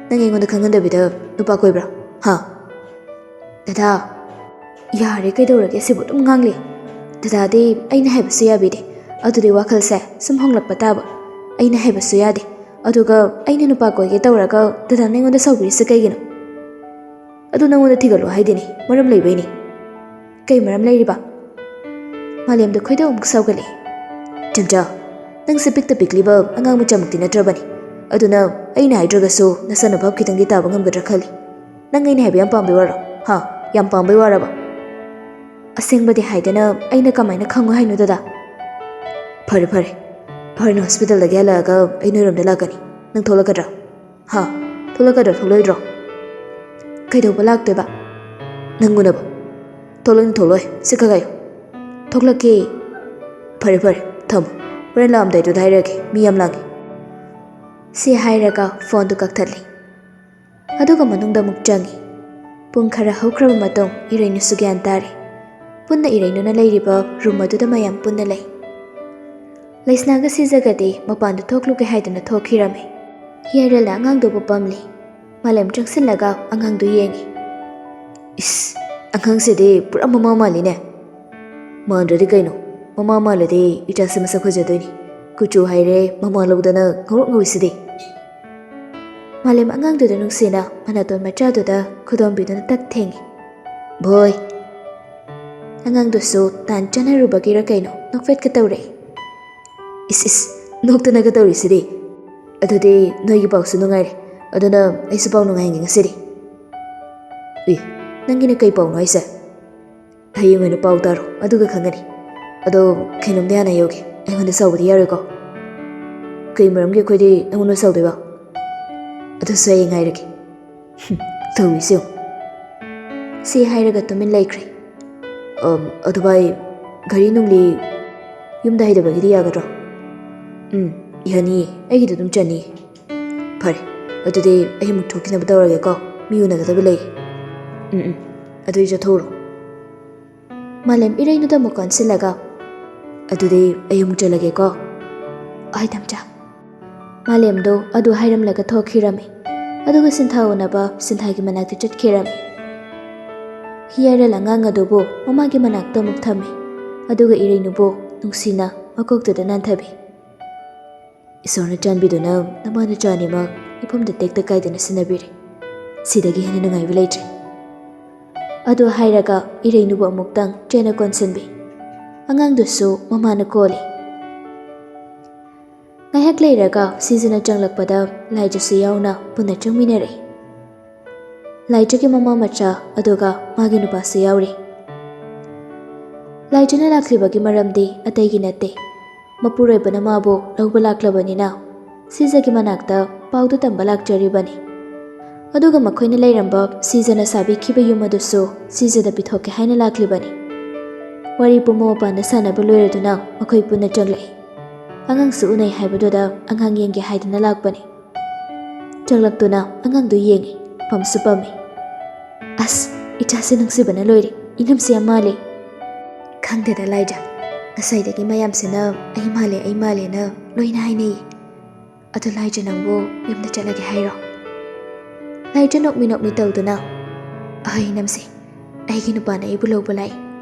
ꯅꯪ ꯑꯩꯉꯣꯟꯗ ꯈꯪꯍꯟꯗꯕꯤꯗ ꯅꯨꯄꯥ ꯀꯣꯏꯕ꯭ꯔꯥ? ꯍꯥ? ꯗꯗꯥ, ꯌꯥꯔꯦ, ꯀꯩꯗꯧꯔꯒꯦ? ꯁꯤꯕꯨ ꯑꯗꯨꯝ ꯉꯥꯡꯂꯦ꯫ ꯗꯗꯥꯗꯤ ꯑꯩꯅ ꯍꯥꯏꯕꯁꯨ ꯌꯥꯕꯤꯗꯦ꯫ ꯑꯗꯨꯗꯤ ꯋꯥꯈꯜꯁꯦ ꯁꯨꯝ ꯍꯣꯡꯂꯛꯄ ꯇꯥꯕ꯫ ꯑꯩꯅ ꯍꯥꯏꯕꯁꯨ ꯌꯥꯗꯦ꯫ ꯑꯗꯨꯒ ꯑꯩꯅ ꯅꯨꯄꯥ ꯀꯣꯏꯒꯦ ꯇꯧꯔꯒ ꯗꯗꯥꯅ ꯑꯩꯉꯣꯟꯗ ꯁꯥꯎꯕꯤꯔꯤꯁꯦ ꯀꯩꯒꯤꯅꯣ? ꯑꯗꯨ ꯅꯪꯉꯣꯟꯗ ꯊꯤꯒꯠꯂꯣ ꯍꯥꯏꯗꯦꯅꯦ, ꯃꯔꯝ ꯂꯩꯕꯩꯅꯦ꯫ ꯀꯩ ꯃꯔꯝ ꯂꯩꯔꯤꯕ? ꯃꯥꯂꯦꯝꯗ ꯈꯣꯏꯗꯧ ꯑꯃꯨꯛ ꯁꯥꯎꯒꯠꯂꯛꯑꯦ꯫ ꯆꯦꯝꯆꯥ, ꯅꯪꯁꯦ ꯄꯤꯛꯇ ꯄꯤꯛꯂꯤꯕ ꯑꯉꯥꯡ ꯃꯆꯥꯃꯛꯇꯤ ꯅꯠꯇ꯭ꯔꯕꯅꯤ꯫ ꯑꯗꯨꯅ ꯑꯩꯅ ꯍꯥꯏꯗ꯭ꯔꯒꯁꯨ ꯅꯁꯥꯅ ꯚꯥꯞ ꯈꯤꯇꯪꯗꯤ ꯇꯥꯕ ꯉꯝꯒꯗ꯭ꯔꯥ ꯈꯜꯂꯤ꯫ ꯅꯪ ꯑꯩꯅ ꯍꯥꯏꯕ ꯌꯥꯝ ꯄꯥꯝꯕꯩ ꯋꯥꯔꯣ? ꯍꯥ? ꯌꯥꯝ ꯄꯥꯝꯕꯩ ꯋꯥꯔꯕ? ꯑꯁꯦꯡꯕꯗꯤ ꯍꯥꯏꯗꯅ ꯑꯩꯅ ꯀꯃꯥꯏꯅ ꯈꯪꯉꯣ ꯍꯥꯏꯅꯣ ꯗꯗꯥ? ꯐꯔꯦ, ꯐꯔꯦ꯫ ꯍꯣꯔꯦꯟ ꯍꯣꯁꯄꯤꯇꯥꯜꯗꯒꯤ ꯍꯜꯂꯛꯑꯒ ꯑꯩ ꯅꯣꯏꯔꯣꯝꯗ ꯂꯥꯛꯀꯅꯤ꯫ ꯅꯪ ꯊꯣꯛꯂꯛꯀꯗ꯭ꯔꯥ? ꯍꯥ? ꯊꯣꯛꯂꯛꯀꯗ꯭ꯔꯥ ꯊꯣꯛꯂꯣꯏꯗ꯭ꯔꯣ? ꯀꯩꯗꯧꯕ ꯂꯥꯛꯇꯣꯏꯕ? ꯅꯪ ꯎꯅꯕ꯫ ꯊꯣꯛꯂꯛꯅꯤ ꯊꯣꯛꯂꯣꯏ꯫ ꯁꯤ ꯈꯛ ꯉꯥꯏꯌꯨ꯫ ꯊꯣꯛꯂꯛꯀꯦ꯫ ꯐꯔꯦ, ꯐꯔꯦ꯫ ꯊꯝꯃꯣ꯫ ꯍꯣꯔꯦꯟ ꯂꯥꯛꯑꯝꯗꯥꯏꯗꯨꯗ ꯍꯥꯏꯔꯛꯑꯒꯦ꯫ ꯃꯤ ꯌꯥꯝ ꯂꯥꯡꯉꯦ꯫ ꯁꯤ ꯍꯥꯏꯔꯒ ꯐꯣꯟꯗꯨ ꯀꯛꯊꯠꯂꯤ꯫ ꯑꯗꯨꯒ ꯃꯅꯨꯡꯗ ꯑꯃꯨꯛ ꯆꯪꯉꯤ꯫ ꯄꯨꯡ ꯈꯔ ꯍꯧꯈ꯭ꯔꯕ ꯃꯇꯨꯡ ꯏꯔꯩꯅꯨꯁꯨ ꯒ꯭ꯌꯥꯟ ꯇꯥꯔꯦ꯫ ꯄꯨꯟꯅ ꯏꯔꯩꯅꯨꯅ ꯂꯩꯔꯤꯕ ꯔꯨꯝ ꯑꯗꯨꯗ ꯃꯌꯥꯝ ꯄꯨꯟꯅ ꯂꯩ꯫ ꯂꯩꯁꯅꯥꯒ ꯁꯤꯖꯒꯗꯤ ꯃꯄꯥꯟꯗ ꯊꯣꯛꯂꯨꯒꯦ ꯍꯥꯏꯗꯨꯅ ꯊꯣꯛꯈꯤꯔꯝꯃꯤ꯫ ꯍꯤꯌꯔꯦꯜꯅ ꯑꯉꯥꯡꯗꯨꯕꯨ ꯄꯝꯂꯤ꯫ ꯃꯥꯂꯦꯝ ꯆꯪꯁꯤꯜꯂꯒ ꯑꯉꯥꯡꯗꯨ ꯌꯦꯡꯉꯤ꯫ ꯏꯁ, ꯑꯉꯥꯡꯁꯤꯗꯤ ꯄꯨꯔꯥ ꯃꯃꯥ ꯃꯥꯜꯂꯤꯅꯦ꯫ ꯃꯥꯟꯗ꯭ꯔꯗꯤ ꯀꯩꯅꯣ? ꯃꯃꯥ ꯃꯥꯜꯂꯗꯤ ꯏꯆꯥꯁꯦ ꯃꯁꯛ ꯐꯖꯗꯣꯏꯅꯤ꯫ ꯀꯨꯆꯨ ꯍꯥꯏꯔꯦ ꯃꯃꯥ ꯂꯧꯗꯅ ꯉꯧꯔꯣꯛ ꯉꯧꯏꯁꯤꯗꯤ꯫ ꯃꯥꯂꯦꯝ ꯑꯉꯥꯡꯗꯨꯗ ꯅꯨꯡꯁꯤꯅ ꯃꯅꯥꯇꯣꯟ ꯃꯆꯥꯗꯨꯗ ꯈꯨꯗꯣꯝꯕꯤꯗꯨꯅ ꯇꯛ ꯊꯦꯡꯉꯤ꯫ ꯚꯣꯏ꯫ ꯑꯉꯥꯡꯗꯨꯁꯨ ꯇꯥꯟ ꯆꯥꯟꯅꯔꯨꯕꯒꯤꯔ ꯀꯩꯅꯣ ꯅꯣꯛꯐꯦꯠꯀ ꯇꯧꯔꯛꯏ꯫ ꯏꯁ ꯏꯁ, ꯅꯣꯛꯇꯅꯒ ꯇꯧꯔꯤꯁꯤꯗꯤ꯫ ꯑꯗꯨꯗꯤ ꯅꯣꯏꯒꯤ ꯄꯥꯎꯁꯨ ꯅꯨꯡꯉꯥꯏꯔꯦ꯫ ꯑꯗꯨꯅ ꯑꯩꯁꯨ ꯄꯥꯎ ꯅꯨꯡꯉꯥꯏꯍꯟꯒꯦ ꯉꯁꯤꯗꯤ꯫ ꯏ, ꯅꯪꯒꯤꯅ ꯀꯩ ꯄꯥꯎꯅꯣ ꯍꯥꯏꯁꯦ? ꯍꯌꯦꯡ ꯑꯣꯏꯅ ꯄꯥꯎ ꯇꯥꯔꯣ, ꯑꯗꯨꯒ ꯈꯪꯒꯅꯤ꯫ ꯑꯗꯣ ꯀꯩꯅꯣꯝꯗꯤ ꯍꯥꯟꯅ ꯌꯧꯒꯦ, ꯑꯩꯉꯣꯟꯗ ꯁꯥꯎꯕꯗꯤ ꯌꯥꯔꯣꯏꯀꯣ꯫ ꯀꯩ ꯃꯔꯝꯒꯤ ꯑꯩꯈꯣꯏꯗꯤ ꯅꯪꯉꯣꯟꯗ ꯁꯥꯎꯗꯣꯏꯕ? ꯑꯗꯨꯁꯨ ꯍꯌꯦꯡ ꯍꯥꯏꯔꯒꯦ꯫ ꯍꯨꯝ, ꯇꯧꯔꯤꯁꯦ ꯌꯦꯡꯉꯨ꯫ ꯁꯤ ꯍꯥꯏꯔꯒ ꯇꯨꯃꯤꯟ ꯂꯩꯈ꯭ꯔꯦ꯫ ꯑꯝ, ꯑꯗꯨ ꯚꯥꯏ, ꯘꯔꯤ ꯅꯨꯡꯂꯤ ꯌꯨꯝꯗ ꯍꯩꯊꯕꯒꯤꯗꯤ ꯌꯥꯒꯗ꯭ꯔꯣ? ꯎꯝ, ꯌꯥꯅꯤꯌꯦ, ꯑꯩꯒꯤꯗ ꯑꯗꯨꯝ ꯆꯟꯅꯤꯌꯦ꯫ ꯐꯔꯦ꯫ "ꯑꯗꯨꯗꯤ ꯑꯩ ꯑꯃꯨꯛ ꯊꯣꯛꯈꯤꯅꯕ ꯇꯧꯔꯒꯦꯀꯣ, ꯃꯤ ꯎꯅꯒꯗꯕ ꯂꯩ꯫ ꯎꯝ ꯎꯝ, ꯑꯗꯨꯗꯤ ꯆꯠꯊꯣꯛꯎꯔꯣ꯫" ꯃꯥꯂꯦꯝ ꯏꯔꯩꯅꯨꯗ ꯑꯃꯨꯛ ꯑꯣꯟꯁꯤꯜꯂꯒ, "ꯑꯗꯨꯗꯤ ꯑꯩ ꯑꯃꯨꯛ ꯆꯠꯂꯒꯦꯀꯣ꯫" "ꯍꯣꯏ ꯇꯝꯆꯥ꯫" ꯃꯥꯂꯦꯝꯗꯣ ꯑꯗꯨ ꯍꯥꯏꯔꯝꯂꯒ ꯊꯣꯛꯈꯤꯔꯝꯃꯤ꯫ ꯑꯗꯨꯒ ꯁꯤꯟꯊꯥ ꯎꯅꯕ ꯁꯤꯟꯊꯥꯒꯤ ꯃꯅꯥꯛꯇ ꯆꯠꯈꯤꯔꯝꯃꯤ꯫ ꯍꯤꯌꯥꯔꯦꯜ ꯑꯉꯥꯡ ꯑꯗꯨꯕꯨ ꯃꯃꯥꯒꯤ ꯃꯅꯥꯛꯇ ꯑꯃꯨꯛ ꯊꯝꯃꯤ꯫ ꯑꯗꯨꯒ ꯏꯔꯩꯅꯨꯕꯨ ꯅꯨꯡꯁꯤꯅ ꯃꯀꯣꯛꯇꯨꯗ ꯅꯥꯟꯊꯕꯤ꯫ "ꯏꯁꯣꯔꯅ ꯆꯥꯟꯕꯤꯗꯨꯅ ꯅꯃꯥ ꯅꯆꯥ ꯑꯅꯤꯃꯛ ꯏꯐꯝꯗ ꯇꯦꯛꯇ ꯀꯥꯏꯗꯅ ꯁꯤꯟꯅꯕꯤꯔꯦ꯫ ꯁꯤꯗꯒꯤ ꯍꯦꯟꯅ ꯅꯨꯡꯉꯥꯏꯕ ꯂꯩꯇ꯭ꯔꯦ꯫" ꯑꯗꯨ ꯍꯥꯏꯔꯒ ꯏꯔꯩꯅꯨꯕꯨ ꯑꯃꯨꯛꯇꯪ ꯆꯦꯠꯅ ꯀꯣꯟꯁꯤꯟꯕꯤ꯫ ꯑꯉꯥꯡꯗꯨꯁꯨ ꯃꯃꯥꯅ ꯀꯣꯜꯂꯤ꯫ ꯉꯥꯏꯍꯥꯛ ꯂꯩꯔꯒ ꯁꯤꯖꯅ ꯆꯪꯂꯛꯄꯗ ꯂꯥꯏꯖꯁꯨ ꯌꯥꯎꯅ ꯄꯨꯟꯅ ꯆꯪꯃꯤꯟꯅꯔꯛꯏ꯫ ꯂꯥꯏꯖꯒꯤ ꯃꯃꯥ ꯃꯆꯥ ꯑꯗꯨꯒ ꯃꯥꯒꯤ ꯅꯨꯄꯥꯁꯨ ꯌꯥꯎꯔꯤ꯫ ꯂꯥꯏꯖꯅ ꯂꯥꯛꯂꯤꯕꯒꯤ ꯃꯔꯝꯗꯤ ꯑꯇꯩꯒꯤ ꯅꯠꯇꯦ, ꯃꯄꯨꯔꯣꯏꯕꯅ ꯃꯥꯕꯨ ꯂꯧꯕ ꯂꯥꯛꯂꯕꯅꯤꯅ ꯁꯤꯖꯒꯤ ꯃꯅꯥꯛꯇ ꯄꯥꯎꯗꯨ ꯇꯝꯕ ꯂꯥꯛꯆꯔꯤꯕꯅꯤ꯫ ꯑꯗꯨꯒ ꯃꯈꯣꯏꯅ ꯂꯩꯔꯝꯕ ꯁꯤꯖꯅ ꯁꯥꯕꯤꯈꯤꯕ ꯌꯨꯝ ꯑꯗꯨꯁꯨ ꯁꯤꯖꯗ ꯄꯤꯊꯣꯛꯀꯦ ꯍꯥꯏꯅ ꯂꯥꯛꯂꯤꯕꯅꯤ꯫ ꯋꯥꯔꯤ ꯄꯨꯝꯕ ꯃꯄꯥꯟꯗ ꯁꯥꯟꯅꯕ ꯂꯣꯏꯔꯗꯨꯅ ꯃꯈꯣꯏ ꯄꯨꯟꯅ ꯆꯪꯂꯛꯏ꯫ ꯑꯉꯥꯡꯁꯨ ꯎꯅꯩ ꯍꯥꯏꯕꯗꯨꯗ ꯑꯉꯥꯡ ꯌꯦꯡꯒꯦ ꯍꯥꯏꯗꯨꯅ ꯂꯥꯛꯄꯅꯤ꯫ ꯆꯪꯂꯛꯇꯨꯅ ꯑꯉꯥꯡꯗꯨ ꯌꯦꯡꯉꯤ, ꯄꯝꯁꯨ ꯄꯝꯃꯤ꯫ "ꯑꯁ, ꯏꯆꯥꯁꯦ ꯅꯨꯡꯁꯤꯕꯅ ꯂꯣꯏꯔꯦ, ꯏꯅꯝꯁꯦ ꯌꯥꯝ ꯃꯥꯜꯂꯦ꯫" "ꯈꯪꯗꯦꯗ ꯂꯥꯏꯖ, ꯉꯁꯥꯏꯗꯒꯤ ꯃꯌꯥꯝꯁꯤꯅ ꯑꯩ ꯃꯥꯜꯂꯦ, ꯑꯩ ꯃꯥꯜꯂꯦꯅ ꯂꯣꯏꯅ ꯍꯥꯏꯅꯩꯌꯦ꯫ ꯑꯗꯨ ꯂꯥꯏꯖ, ꯅꯪꯕꯨ ꯌꯨꯝꯗ ꯆꯠꯂꯒꯦ ꯍꯥꯏꯔꯣ?" ꯂꯥꯏꯖ ꯅꯣꯛꯃꯤ ꯅꯣꯛꯃꯤ ꯇꯧꯗꯨꯅ, "ꯑꯍꯩ ꯏꯅꯝꯁꯦ, ꯑꯩꯒꯤ ꯅꯨꯄꯥꯅ ꯑꯩꯕꯨ ꯂꯧꯕ ꯂꯥꯛꯏ꯫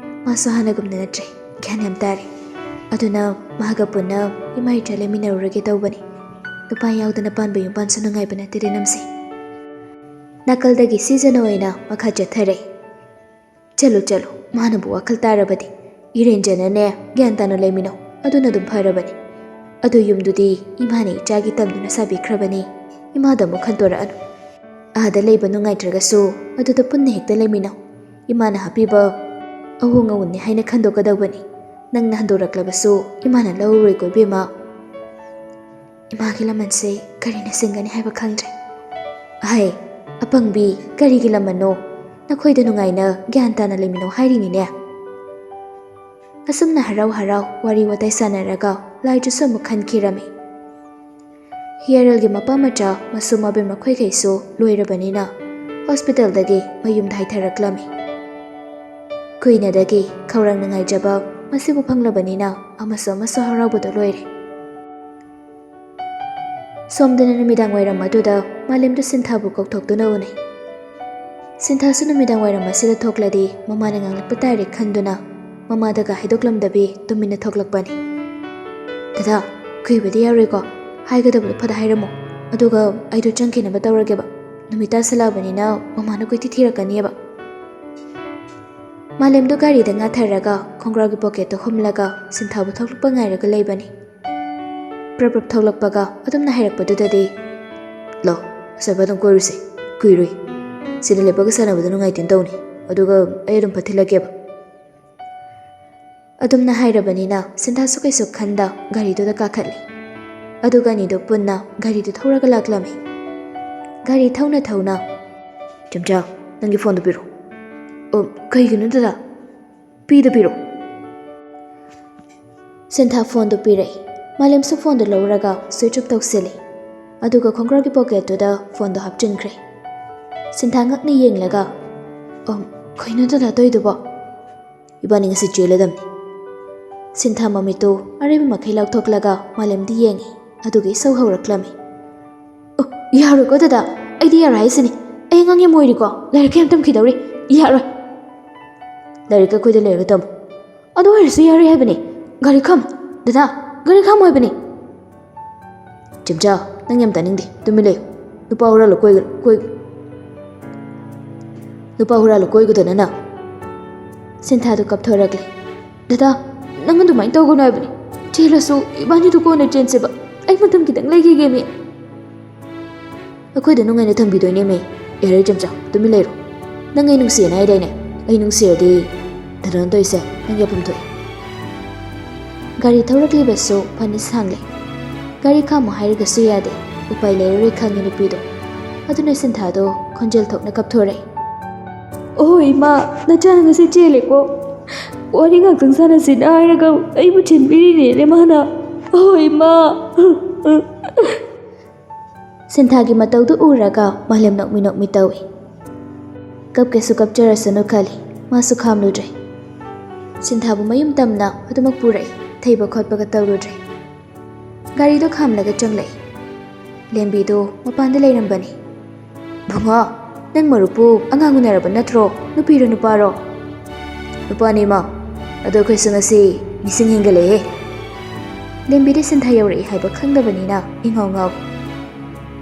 ꯃꯥꯁꯨ ꯍꯥꯟꯅꯒꯨꯝꯅ ꯅꯠꯇ꯭ꯔꯦ, ꯒ꯭ꯌꯥꯟ ꯌꯥꯝ ꯇꯥꯔꯦ꯫ ꯑꯗꯨꯅ ꯃꯥꯒ ꯄꯨꯟꯅ ꯏꯃꯥ ꯏꯆꯥ ꯂꯩꯃꯤꯟꯅꯔꯨꯔꯒꯦ ꯇꯧꯕꯅꯤ꯫ ꯅꯨꯄꯥ ꯌꯥꯎꯗꯅ ꯄꯥꯟꯕ ꯌꯨꯝ ꯄꯥꯟꯁꯨ ꯅꯨꯡꯉꯥꯏꯕ ꯅꯠꯇꯦꯗ ꯏꯅꯝꯁꯦ꯫" ꯅꯥꯀꯜꯗꯒꯤ ꯁꯤꯖꯅ ꯑꯣꯏꯅ ꯃꯈꯥ ꯆꯠꯊꯔꯦ꯫ "ꯆꯠꯂꯨ, ꯆꯠꯂꯨ, ꯃꯥꯅꯕꯨ ꯋꯥꯈꯜ ꯇꯥꯔꯕꯗꯤ꯫ ꯏꯔꯦꯟꯖꯅꯅꯦ, ꯒ꯭ꯌꯥꯟ ꯇꯥꯅ ꯂꯩꯃꯤꯟꯅꯧ, ꯑꯗꯨꯅ ꯑꯗꯨꯝ ꯐꯔꯕꯅꯤ꯫ ꯑꯗꯨ ꯌꯨꯝꯗꯨꯗꯤ ꯏꯃꯥꯅ ꯏꯆꯥꯒꯤ ꯇꯝꯗꯨꯅ ꯁꯥꯕꯤꯈ꯭ꯔꯕꯅꯤ, ꯏꯃꯥꯗ ꯑꯃꯨꯛ ꯍꯟꯗꯣꯔꯛꯑꯅꯨ꯫ ꯑꯥꯗ ꯂꯩꯕ ꯅꯨꯡꯉꯥꯏꯇ꯭ꯔꯒꯁꯨ ꯑꯗꯨꯗ ꯄꯨꯟꯅ ꯍꯦꯛꯇ ꯂꯩꯃꯤꯟꯅꯧ꯫ ꯏꯃꯥꯅ ꯍꯥꯞꯄꯤꯕ ꯑꯍꯣꯡ ꯑꯋꯨꯟꯅꯤ ꯍꯥꯏꯅ ꯈꯟꯗꯣꯛꯀꯗꯧꯕꯅꯤ꯫ ꯅꯪꯅ ꯍꯟꯗꯣꯔꯛꯂꯕꯁꯨ ꯏꯃꯥꯅ ꯂꯧꯔꯣꯏꯀꯣ ꯏꯕꯦꯝꯃ꯫" ꯏꯃꯥꯒꯤ ꯂꯃꯟꯁꯦ ꯀꯔꯤꯅ ꯁꯤꯡꯒꯅꯤ ꯍꯥꯏꯕ ꯈꯪꯗ꯭ꯔꯦ꯫ "ꯑꯍꯩ, ꯑꯄꯪꯕꯤ, ꯀꯔꯤꯒꯤ ꯂꯃꯟꯅꯣ? ꯅꯈꯣꯏꯗ ꯅꯨꯡꯉꯥꯏꯅ ꯒ꯭ꯌꯥꯟ ꯇꯥꯅ ꯂꯩꯃꯤꯟꯅꯧ ꯍꯥꯏꯔꯤꯅꯤꯅꯦ꯫" ꯑꯁꯨꯝꯅ ꯍꯔꯥꯎ ꯍꯔꯥꯎ ꯋꯥꯔꯤ ꯋꯥꯇꯥꯏ ꯁꯥꯟꯅꯔꯒ ꯂꯥꯏꯖꯁꯨ ꯑꯃꯨꯛ ꯍꯟꯈꯤꯔꯝꯃꯤ꯫ ꯍꯤꯌꯥꯔꯦꯜꯒꯤ ꯃꯄꯥ ꯃꯆꯥ ꯃꯁꯨ ꯃꯕꯦꯝ ꯃꯈꯣꯏꯈꯩꯁꯨ ꯂꯣꯏꯔꯕꯅꯤꯅ ꯍꯣꯁꯄꯤꯇꯥꯜꯗꯒꯤ ꯃꯌꯨꯝꯗ ꯍꯥꯏꯊꯔꯛꯂꯝꯃꯤ꯫ ꯀꯨꯏꯅꯗꯒꯤ ꯈꯧꯔꯥꯡꯅ ꯉꯥꯏꯖꯕ ꯃꯁꯤꯕꯨ ꯐꯪꯂꯕꯅꯤꯅ ꯑꯃꯁꯨ ꯑꯃꯁꯨ ꯍꯔꯥꯎꯕꯗ ꯂꯣꯏꯔꯦ꯫ ꯁꯣꯝꯗꯅ ꯅꯨꯃꯤꯗꯥꯡ ꯋꯥꯏꯔꯝ ꯑꯗꯨꯗ ꯃꯥꯂꯦꯝꯗꯨ ꯁꯤꯟꯊꯥꯕꯨ ꯀꯧꯊꯣꯛꯇꯨꯅ ꯎꯅꯩ꯫ ꯁꯤꯟꯊꯥꯁꯨ ꯅꯨꯃꯤꯗꯥꯡ ꯋꯥꯏꯔꯝ ꯑꯁꯤꯗ ꯊꯣꯛꯂꯗꯤ ꯃꯃꯥꯅ ꯉꯥꯡꯂꯛꯄ ꯇꯥꯔꯦ ꯈꯟꯗꯨꯅ ꯃꯃꯥꯗꯒ ꯍꯥꯏꯗꯣꯛꯂꯝꯗꯕꯤ ꯇꯨꯃꯤꯟꯅ ꯊꯣꯛꯂꯛꯄꯅꯤ꯫ "ꯗꯗꯥ, ꯀꯨꯏꯕꯗꯤ ꯌꯥꯔꯣꯏꯀꯣ, ꯍꯥꯏꯒꯗꯕꯗꯣ ꯐꯠ ꯍꯥꯏꯔꯝꯃꯣ, ꯑꯗꯨꯒ ꯑꯩꯗꯣ ꯆꯪꯈꯤꯅꯕ ꯇꯧꯔꯒꯦꯕ, ꯅꯨꯃꯤꯠ ꯇꯥꯁꯜꯂꯛꯑꯕꯅꯤꯅ ꯃꯃꯥꯅ ꯀꯣꯏꯊꯤ ꯊꯤꯔꯛꯀꯅꯤꯕ꯫" ꯃꯥꯂꯦꯝꯗꯣ ꯒꯥꯔꯤꯗ ꯉꯥꯊꯔꯒ ꯈꯣꯡꯒ꯭ꯔꯥꯎꯒꯤ ꯄꯣꯀꯦꯠꯇꯣ ꯍꯨꯝꯂꯒ ꯁꯤꯟꯊꯥꯕꯨ ꯊꯣꯛꯂꯛꯄ ꯉꯥꯏꯔꯒ ꯂꯩꯕꯅꯤ꯫ ꯄ꯭ꯔꯞ ꯄ꯭ꯔꯞ ꯊꯣꯛꯂꯛꯄꯒ ꯑꯗꯨꯝꯅ ꯍꯥꯏꯔꯛꯄꯗꯨꯗꯗꯤ, "ꯂꯥꯎ, ꯑꯁ꯭ꯋꯥꯏꯐꯥꯎ ꯑꯗꯨꯝ ꯀꯣꯏꯔꯨꯁꯦ, ꯀꯨꯏꯔꯣꯏ꯫ ꯁꯤꯗ ꯂꯦꯞꯄꯒ ꯁꯥꯟꯅꯕꯗꯣ ꯅꯨꯡꯉꯥꯏꯇꯦꯅ ꯇꯧꯅꯤ, ꯑꯗꯨꯒ ꯑꯩ ꯑꯗꯨꯝ ꯐꯠ ꯊꯤꯜꯂꯛꯀꯦꯕ꯫" ꯑꯗꯨꯝꯅ ꯍꯥꯏꯔꯕꯅꯤꯅ ꯁꯤꯟꯊꯥꯁꯨ ꯀꯩꯁꯨ ꯈꯟꯗ ꯒꯥꯔꯤꯗꯨꯗ ꯀꯥꯈꯠꯂꯤ꯫ ꯑꯗꯨꯒ ꯑꯅꯤꯗꯨ ꯄꯨꯟꯅ ꯒꯥꯔꯤꯗꯨ ꯊꯧꯔꯒ ꯂꯥꯛꯂꯝꯃꯤ꯫ ꯒꯥꯔꯤ ꯊꯧꯅ ꯊꯧꯅ, "ꯆꯦꯝꯆꯥ, ꯅꯪꯒꯤ ꯐꯣꯟꯗꯨ ꯄꯤꯔꯣ꯫" "ꯑꯣ, ꯀꯩꯒꯤꯅꯣ ꯗꯗꯥ?" "ꯄꯤꯗ ꯄꯤꯔꯣ꯫" ꯁꯤꯟꯊꯥ ꯐꯣꯟꯗꯨ ꯄꯤꯔꯛꯏ꯫ ꯃꯥꯂꯦꯝꯁꯨ ꯐꯣꯟꯗꯨ ꯂꯧꯔꯒ ꯁ꯭ꯋꯤꯆ ꯑꯣꯐ ꯇꯧꯁꯤꯜꯂꯤ꯫ ꯑꯗꯨꯒ ꯈꯣꯡꯒ꯭ꯔꯥꯎꯒꯤ ꯄꯣꯀꯦꯠꯇꯨꯗ ꯐꯣꯟꯗꯨ ꯍꯥꯞꯆꯤꯟꯈ꯭ꯔꯦ꯫ ꯁꯤꯟꯊꯥ ꯉꯛꯅ ꯌꯦꯡꯂꯒ, "ꯑꯣ, ꯀꯩꯅꯣ ꯗꯗꯥ ꯇꯧꯔꯤꯗꯨꯕꯣ?" "ꯏꯕꯥꯅꯤ ꯉꯁꯤ ꯆꯦꯜꯂꯗꯝꯅꯤ꯫" ꯁꯤꯟꯊꯥ ꯃꯃꯤꯠꯇꯨ ꯑꯔꯦꯝꯕ ꯃꯈꯩ ꯂꯥꯎꯊꯣꯛꯂꯒ ꯃꯥꯂꯦꯝꯗ ꯌꯦꯡꯉꯤ, ꯑꯗꯨꯒ ꯏꯁꯧ ꯍꯧꯔꯛꯂꯝꯃꯤ꯫ "ꯑꯣ, ꯌꯥꯔꯣꯏꯀꯣ ꯗꯗꯥ, ꯑꯩꯗꯤ ꯌꯥꯔꯣꯏ ꯍꯥꯏꯁꯤꯅꯤ꯫ ꯑꯩ ꯑꯉꯥꯡ ꯌꯥꯝ ꯑꯣꯏꯔꯤꯀꯣ, ꯂꯥꯏꯔꯤꯛ ꯌꯥꯝ ꯇꯝꯈꯤꯗꯧꯔꯤ, ꯌꯥꯔꯣꯏ꯫" "ꯂꯥꯏꯔꯤꯛ ꯑꯩꯈꯣꯏꯗ ꯂꯩꯔꯒ ꯇꯝꯃꯨ꯫" "ꯑꯗꯨ ꯑꯣꯏꯔꯁꯨ ꯌꯥꯔꯣꯏ ꯍꯥꯏꯕꯅꯤ꯫ ꯒꯥꯔꯤ ꯈꯥꯝꯃꯨ ꯗꯗꯥ, ꯒꯥꯔꯤ ꯈꯥꯝꯃꯨ ꯍꯥꯏꯕꯅꯤ꯫" "ꯆꯦꯝꯆꯥ, ꯅꯪ ꯌꯥꯝ ꯇꯥꯅꯤꯡꯗꯦ, ꯇꯨꯃꯤꯟ ꯂꯩꯌꯨ꯫ ꯅꯨꯄꯥ ꯍꯨꯔꯥꯜꯂꯨ ꯀꯣꯏ-, ꯀꯣꯏ-, ꯅꯨꯄꯥ ꯍꯨꯔꯥꯜꯂꯨ ꯀꯣꯏꯒꯗꯅ ꯅꯪ꯫" ꯁꯤꯟꯊꯥꯗꯨ ꯀꯞꯊꯣꯔꯛꯂꯦ꯫ "ꯗꯗꯥ, ꯅꯪ ꯑꯗꯨꯃꯥꯏꯅ ꯇꯧꯒꯅꯨ ꯍꯥꯏꯕꯅꯤ꯫ ꯆꯦꯜꯂꯁꯨ ꯏꯕꯥꯅꯤꯗꯨ ꯀꯣꯟꯅ ꯆꯦꯟꯁꯦꯕ꯫ ꯑꯩ ꯃꯇꯝ ꯈꯤꯇꯪ ꯂꯩꯈꯤꯒꯦꯃꯤ꯫" "ꯑꯩꯈꯣꯏꯗ ꯅꯨꯡꯉꯥꯏꯅ ꯊꯝꯕꯤꯗꯣꯏꯅꯦꯃꯤ꯫" "ꯌꯥꯔꯦ ꯆꯦꯝꯆꯥ, ꯇꯨꯃꯤꯟ ꯂꯩꯔꯣ꯫ ꯅꯪ ꯑꯩ ꯅꯨꯡꯁꯤꯌꯦꯅ ꯍꯥꯏꯗꯥꯏꯅꯦ? ꯑꯩ ꯅꯨꯡꯁꯤꯔꯗꯤ ꯗꯗꯥꯅ ꯇꯧꯔꯤꯁꯦ ꯅꯪ ꯌꯥꯐꯝ ꯊꯣꯛꯑꯦ꯫" ꯒꯥꯔꯤ ꯊꯧꯔꯛꯂꯤꯕꯁꯨ ꯐꯅ ꯁꯥꯡꯂꯦ꯫ ꯒꯥꯔꯤ ꯈꯥꯝꯃꯣ ꯍꯥꯏꯔꯒꯁꯨ ꯌꯥꯗꯦ꯫ ꯎꯄꯥꯏ ꯂꯩꯔꯔꯣꯏ ꯈꯪꯉꯤ ꯅꯨꯄꯤꯗꯣ꯫ ꯑꯗꯨꯅ ꯁꯤꯟꯊꯥꯗꯣ ꯈꯣꯟꯖꯦꯜ ꯊꯣꯛꯅ ꯀꯞꯊꯣꯔꯛꯏ꯫ "ꯑꯣ ꯏꯃꯥ, ꯅꯆꯥꯅ ꯉꯁꯤ ꯆꯦꯜꯂꯦꯀꯣ꯫ ꯋꯥꯔꯤ ꯉꯥꯛꯇꯪ ꯁꯥꯟꯅꯁꯤꯅ ꯍꯥꯏꯔꯒ ꯑꯩꯕꯨ ꯆꯦꯟꯕꯤꯔꯤꯅꯦꯅꯦ ꯃꯥꯅ꯫ ꯑꯣ ꯏꯃꯥ!" ꯁꯤꯟꯊꯥꯒꯤ ꯃꯇꯧꯗꯨ ꯎꯔꯒ ꯃꯥꯂꯦꯝ ꯅꯣꯛꯃꯤ ꯅꯣꯛꯃꯤ ꯇꯧꯏ꯫ ꯀꯞꯀꯦꯁꯨ ꯀꯞꯆꯔꯁꯅꯨ ꯈꯜꯂꯤ꯫ ꯃꯥꯁꯨ ꯈꯥꯝꯂꯨꯗ꯭ꯔꯦ꯫ ꯁꯤꯟꯊꯥꯕꯨ ꯃꯌꯨꯝ ꯇꯝꯅ ꯑꯗꯨꯃꯛ ꯄꯨꯔꯛꯏ꯫ ꯊꯩꯕ ꯈꯣꯠꯄꯒ ꯇꯧꯔꯨꯗ꯭ꯔꯦ꯫ ꯒꯥꯔꯤꯗꯣ ꯈꯥꯝꯂꯒ ꯆꯪꯂꯛꯏ꯫ ꯂꯦꯝꯕꯤꯗꯣ ꯃꯄꯥꯟꯗ ꯂꯩꯔꯝꯕꯅꯤ꯫ "ꯕꯨꯡꯉꯣ, ꯅꯪ ꯃꯔꯨꯞꯄꯨ ꯑꯉꯥꯡ ꯎꯅꯔꯕ ꯅꯠꯇ꯭ꯔꯣ? ꯅꯨꯄꯤꯔꯣ ꯅꯨꯄꯥꯔꯣ?" "ꯅꯨꯄꯥꯅꯦ ꯏꯃꯥ꯫ ꯑꯗꯣ ꯑꯩꯈꯣꯏꯁꯨ ꯉꯁꯤ ꯃꯤꯁꯤꯡ ꯍꯦꯟꯒꯠꯂꯛꯑꯦ꯫" ꯂꯦꯝꯕꯤꯗꯤ ꯁꯤꯟꯊꯥ ꯌꯧꯔꯛꯏ ꯍꯥꯏꯕ ꯈꯪꯗꯕꯅꯤꯅ ꯏꯉꯥꯎ ꯉꯥꯎꯏ꯫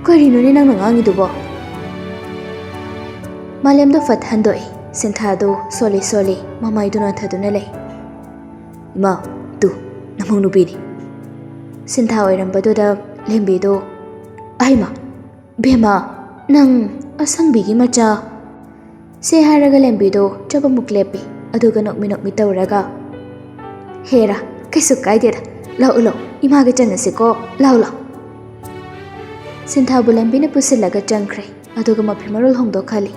"ꯀꯔꯤꯅꯣꯅꯦ ꯅꯪꯅ ꯉꯥꯡꯉꯤꯗꯨꯕꯣ?" ꯃꯥꯂꯦꯝꯗꯣ ꯐꯠ ꯍꯟꯗꯣꯛꯏ꯫ ꯁꯤꯟꯊꯥꯗꯣ ꯁꯣꯜꯂꯤ ꯁꯣꯜꯂꯤ ꯃꯃꯥꯏꯗꯨ ꯅꯣꯟꯊꯗꯨꯅ ꯂꯩ꯫ "ꯏꯃꯥ, ꯇꯨ, ꯅꯃꯧ ꯅꯨꯄꯤꯅꯤ꯫" ꯁꯤꯟꯊꯥ ꯑꯣꯏꯔꯝꯕꯗꯨꯗ ꯂꯦꯝꯕꯤꯗꯣ, "ꯑꯍꯩꯃ, ꯕꯦꯝꯃ, ꯅꯪ ꯑꯁꯪꯕꯤꯒꯤ ꯃꯆꯥ?" ꯁꯦ ꯍꯥꯏꯔꯒ ꯂꯦꯝꯕꯤꯗꯣ ꯆꯞ ꯑꯃꯨꯛ ꯂꯦꯞꯄꯤ꯫ ꯑꯗꯨꯒ ꯅꯣꯛꯃꯤ ꯅꯣꯛꯃꯤ ꯇꯧꯔꯒ, "ꯍꯦꯔꯥ, ꯀꯩꯁꯨ ꯀꯥꯏꯗꯦꯗ꯫ ꯂꯥꯛꯎ, ꯂꯥꯛꯎ, ꯏꯃꯥꯒ ꯆꯪꯉꯁꯤꯀꯣ꯫ ꯂꯥꯛꯎ, ꯂꯥꯛꯎ꯫" ꯁꯤꯟꯊꯥꯕꯨ ꯂꯦꯝꯕꯤꯅ ꯄꯨꯁꯤꯜꯂꯒ ꯆꯪꯈ꯭ꯔꯦ꯫ ꯑꯗꯨꯒ ꯃꯐꯤ ꯃꯔꯣꯜ ꯍꯣꯡꯗꯣꯛꯍꯜꯂꯤ꯫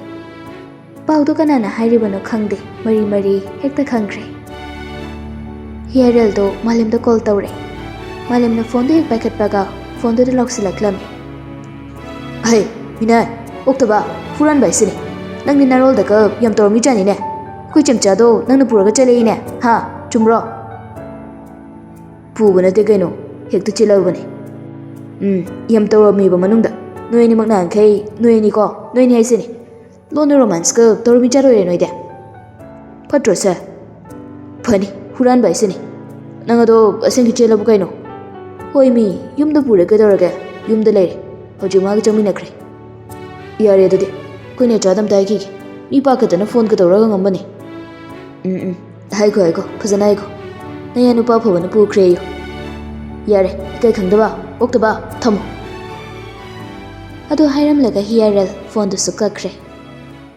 ꯄꯥꯎꯗꯣ ꯀꯅꯥꯅ ꯍꯥꯏꯔꯤꯕꯅꯣ ꯈꯪꯗꯦ, ꯃꯔꯤ ꯃꯔꯤ ꯍꯦꯛꯇ ꯈꯪꯈ꯭ꯔꯦ꯫ ꯍꯤꯌꯥꯔꯦꯜꯗꯣ ꯃꯥꯂꯦꯝꯗ ꯀꯣꯜ ꯇꯧꯔꯦ꯫ ꯃꯥꯂꯦꯝꯅ ꯐꯣꯟꯗꯣ ꯍꯦꯛ ꯄꯥꯏꯈꯠꯄꯒ ꯐꯣꯟꯗꯨꯗ ꯂꯥꯎꯁꯤꯜꯂꯛꯂꯝꯃꯤ꯫ "ꯑꯍꯩ, ꯃꯤꯅꯥꯏ, ꯑꯣꯛꯇꯕ, ꯍꯨꯔꯥꯟꯕ ꯍꯥꯏꯁꯤꯅꯤ꯫ ꯅꯪꯗꯤ ꯅꯔꯣꯜꯗꯒ ꯌꯥꯝ ꯇꯧꯔꯝꯃꯤꯖꯥꯠꯅꯤꯅꯦ꯫ ꯑꯩꯈꯣꯏ ꯆꯦꯝꯆꯥꯗꯣ ꯅꯪꯅ ꯄꯨꯔꯒ ꯆꯠꯂꯛꯏꯅꯦ, ꯍꯥ? ꯆꯨꯝꯕ꯭ꯔꯣ?" "ꯄꯨꯕ ꯅꯠꯇꯦ ꯀꯩꯅꯣ, ꯍꯦꯛꯇ ꯆꯦꯜꯂꯛꯑꯕꯅꯦ꯫" "ꯎꯝ, ꯌꯥꯝ ꯇꯧꯔꯝꯃꯦꯕ ꯃꯅꯨꯡꯗ꯫ ꯅꯣꯏ ꯑꯅꯤꯃꯛ ꯅꯍꯥꯟꯈꯩ ꯅꯣꯏ ꯑꯅꯤꯀꯣ, ꯅꯣꯏ ꯑꯅꯤ ꯍꯥꯏꯁꯤꯅꯤ꯫ ꯂꯣꯟꯅ ꯔꯣꯃꯥꯟꯁꯀ ꯇꯧꯔꯝꯃꯤ ꯆꯥꯔꯣꯏꯔꯦ ꯅꯣꯏꯗꯤ꯫ ꯐꯠꯇ꯭ꯔꯣ ꯁꯦ? ꯐꯅꯤ, ꯍꯨꯔꯥꯟꯕ ꯍꯥꯏꯁꯤꯅꯤ꯫ ꯅꯪ ꯑꯗꯣ ꯑꯁꯦꯡꯒꯤ ꯆꯦꯜꯂꯕ ꯀꯩꯅꯣ?" "ꯍꯣꯏ ꯃꯤ, ꯌꯨꯝꯗ ꯄꯨꯔꯦ ꯀꯩꯗꯧꯔꯒꯦ? ꯌꯨꯝꯗ ꯂꯩꯔꯦ꯫ ꯍꯧꯖꯤꯛ ꯃꯥꯒ ꯆꯪꯃꯤꯟꯅꯈ꯭ꯔꯦ꯫" "ꯌꯥꯔꯦ ꯑꯗꯨꯗꯤ, ꯑꯩꯈꯣꯏ ꯅꯦꯆꯥꯗ ꯑꯝꯇ ꯍꯥꯏꯈꯤꯒꯦ꯫ ꯃꯤ ꯄꯥꯈꯠꯇꯅ ꯐꯣꯟꯒ ꯇꯧꯔꯒ ꯉꯝꯕꯅꯤ꯫" "ꯎꯝ ꯎꯝ, ꯍꯥꯏꯈꯣ ꯍꯥꯏꯈꯣ, ꯐꯖꯅ ꯍꯥꯏꯈꯣ꯫ ꯅꯌꯥ ꯅꯨꯄꯥ ꯑꯐꯕꯅ ꯄꯨꯈ꯭ꯔꯦ ꯑꯌꯨ꯫ ꯌꯥꯔꯦ, ꯏꯀꯥꯏ ꯈꯪꯗꯕ, ꯑꯣꯛꯇꯕ, ꯊꯝꯃꯣ꯫" ꯑꯗꯨ ꯍꯥꯏꯔꯝꯂꯒ ꯍꯤꯌꯥꯔꯦꯜ ꯐꯣꯟꯗꯨꯁꯨ ꯀꯛꯈ꯭ꯔꯦ꯫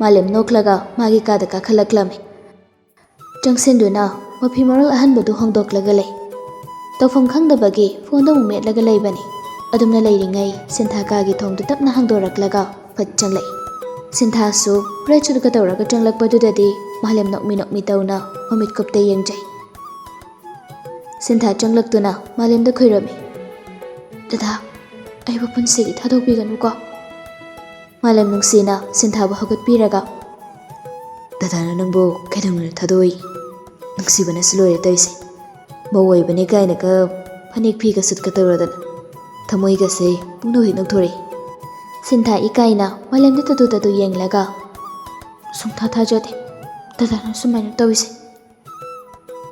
ꯃꯥꯂꯦꯝ ꯅꯣꯛꯂꯒ ꯃꯥꯒꯤ ꯀꯥꯗ ꯀꯥꯈꯠꯂꯛꯂꯝꯃꯤ꯫ ꯆꯪꯁꯤꯟꯗꯨꯅ ꯃꯐꯤ ꯃꯔꯣꯜ ꯑꯍꯟꯕꯗꯨ ꯍꯣꯡꯗꯣꯛꯂꯒ ꯂꯩ꯫ ꯇꯧꯐꯝ ꯈꯪꯗꯕꯒꯤ ꯐꯣꯟꯗꯨ ꯑꯃꯨꯛ ꯃꯦꯠꯂꯒ ꯂꯩꯕꯅꯤ꯫ ꯑꯗꯨꯝꯅ ꯂꯩꯔꯤꯉꯩ ꯁꯤꯟꯊꯥ ꯀꯥꯒꯤ ꯊꯣꯡꯗꯨ ꯇꯞꯅ ꯍꯥꯡꯗꯣꯔꯛꯂꯒ ꯐꯠ ꯆꯪꯂꯛꯏ꯫ ꯁꯤꯟꯊꯥꯁꯨ ꯕ꯭ꯔꯦꯠ ꯁꯨꯠꯀ ꯇꯧꯔꯒ ꯆꯪꯂꯛꯄꯗꯨꯗꯗꯤ ꯃꯥꯂꯦꯝ ꯅꯣꯛꯃꯤ ꯅꯣꯛꯃꯤ ꯇꯧꯅ ꯃꯃꯤꯠ ꯀꯨꯞꯇ ꯌꯦꯡꯖꯩ꯫ ꯁꯤꯟꯊꯥ ꯆꯪꯂꯛꯇꯨꯅ ꯃꯥꯂꯦꯝꯗ ꯈꯨꯏꯔꯝꯃꯤ꯫ "ꯗꯗꯥ, ꯑꯩꯕꯨ ꯄꯨꯟꯁꯤꯒꯤ ꯊꯥꯗꯣꯛꯄꯤꯒꯅꯨꯀꯣ꯫ ꯃꯥꯂꯦꯝ ꯅꯨꯡꯁꯤꯅ ꯁꯤꯟꯊꯥꯕꯨ ꯍꯧꯒꯠꯄꯤꯔꯒ, "ꯗꯗꯥꯅ ꯅꯪꯕꯨ ꯀꯩꯗꯧꯅ ꯊꯥꯗꯣꯛꯏ? ꯅꯨꯡꯁꯤꯕꯅꯁꯨ ꯂꯣꯏꯔꯦ ꯇꯧꯔꯤꯁꯦ꯫ ꯃꯧ ꯑꯣꯏꯕꯅꯦ ꯀꯥꯏꯅꯒ ꯐꯅꯦꯛ ꯐꯤꯒ ꯁꯨꯠꯀ ꯇꯧꯔꯗꯅ ꯊꯃꯣꯏꯒꯁꯦ ꯄꯨꯡꯅꯧ ꯍꯦꯛ ꯅꯧꯊꯣꯔꯛꯏ꯫" ꯁꯤꯟꯊꯥ ꯏꯀꯥꯏꯅ ꯃꯥꯂꯦꯝꯗ ꯇꯥꯇꯨ ꯇꯥꯇꯨ ꯌꯦꯡꯂꯒ, "ꯁꯨꯡꯊꯥ ꯊꯥꯖꯗꯦ ꯗꯗꯥꯅ ꯁꯨꯃꯥꯏꯅ ꯇꯧꯔꯤꯁꯦ꯫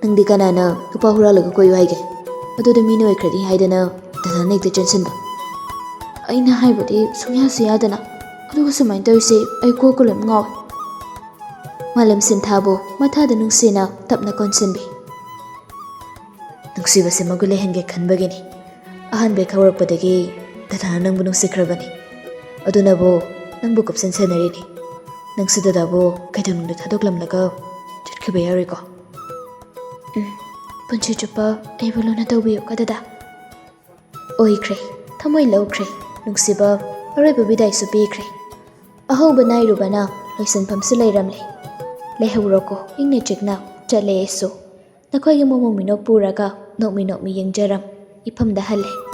ꯅꯪꯗꯤ ꯀꯅꯥꯅ ꯅꯨꯄꯥ ꯍꯨꯔꯥꯜꯂꯒ ꯀꯣꯏꯌꯨ ꯍꯥꯏꯒꯦ? ꯑꯗꯨꯗ ꯃꯤ ꯅꯣꯏꯈ꯭ꯔꯅꯤ ꯍꯥꯏꯗꯅ ꯗꯗꯥꯅ ꯍꯦꯛꯇ ꯆꯦꯟꯁꯤꯟꯕ꯫ ꯑꯩꯅ ꯍꯥꯏꯕꯗꯤ ꯁꯨꯡꯌꯥꯁꯨ ꯌꯥꯗꯅ, ꯑꯗꯨꯒ ꯁꯨꯃꯥꯏꯅ ꯇꯧꯔꯤꯁꯦ ꯑꯩ ꯀꯣꯛꯀ ꯂꯣꯏ ꯉꯥꯎꯋꯦ꯫" ꯃꯥꯂꯦꯝ ꯁꯤꯟꯊꯥꯕꯨ ꯃꯊꯥꯗ ꯅꯨꯡꯁꯤꯅ ꯇꯞꯅ ꯀꯣꯟꯁꯤꯟꯕꯤ꯫ "ꯅꯨꯡꯁꯤꯕꯁꯦ ꯃꯒꯨꯟ ꯂꯩꯍꯟꯒꯦ ꯈꯟꯕꯒꯤꯅꯤ꯫ ꯑꯍꯥꯟꯕ ꯍꯦꯛ ꯍꯧꯔꯛꯄꯗꯒꯤ ꯗꯗꯥꯅ ꯅꯪꯕꯨ ꯅꯨꯡꯁꯤꯈ꯭ꯔꯕꯅꯤ꯫ ꯑꯗꯨꯅꯕꯨ ꯅꯪꯕꯨ ꯀꯨꯞꯁꯟ ꯁꯦꯟꯅꯔꯤꯅꯤ꯫ ꯅꯪꯁꯨ ꯗꯗꯥꯕꯨ ꯀꯩꯗꯧꯅꯨꯡꯗ ꯊꯥꯗꯣꯛꯂꯝꯂꯒ ꯆꯠꯈꯤꯕ ꯌꯥꯔꯣꯏꯀꯣ?" "ꯎꯝ, ꯄꯨꯟꯁꯤ ꯆꯨꯞꯄ ꯑꯩꯕꯨ ꯂꯨꯅ ꯇꯧꯕꯤꯌꯨꯀꯣ ꯗꯗꯥ꯫" ꯑꯣꯏꯈ꯭ꯔꯦ, ꯊꯃꯣꯏ ꯂꯧꯈ꯭ꯔꯦ, ꯅꯨꯡꯁꯤꯕ ꯑꯔꯣꯏꯕ ꯕꯤꯗꯥꯏꯁꯨ ꯄꯤꯈ꯭ꯔꯦ꯫ ꯑꯍꯧꯕ ꯅꯥꯏꯔꯨꯕꯅ ꯂꯣꯏꯁꯤꯟꯐꯝꯁꯨ ꯂꯩꯔꯝꯂꯦ꯫ ꯂꯩꯍꯧꯔꯣꯀꯣ ꯏꯪꯅ ꯆꯤꯛꯅ, ꯆꯠꯂꯦ ꯑꯩꯁꯨ꯫ ꯅꯈꯣꯏꯒꯤ ꯃꯣꯃꯣꯟ ꯃꯤꯅꯣꯛ ꯄꯨꯔꯒ ꯅꯣꯛꯃꯤ ꯅꯣꯛꯃꯤ ꯌꯦꯡꯖꯔꯝ ꯏꯐꯝꯗ ꯍꯜꯂꯦ꯫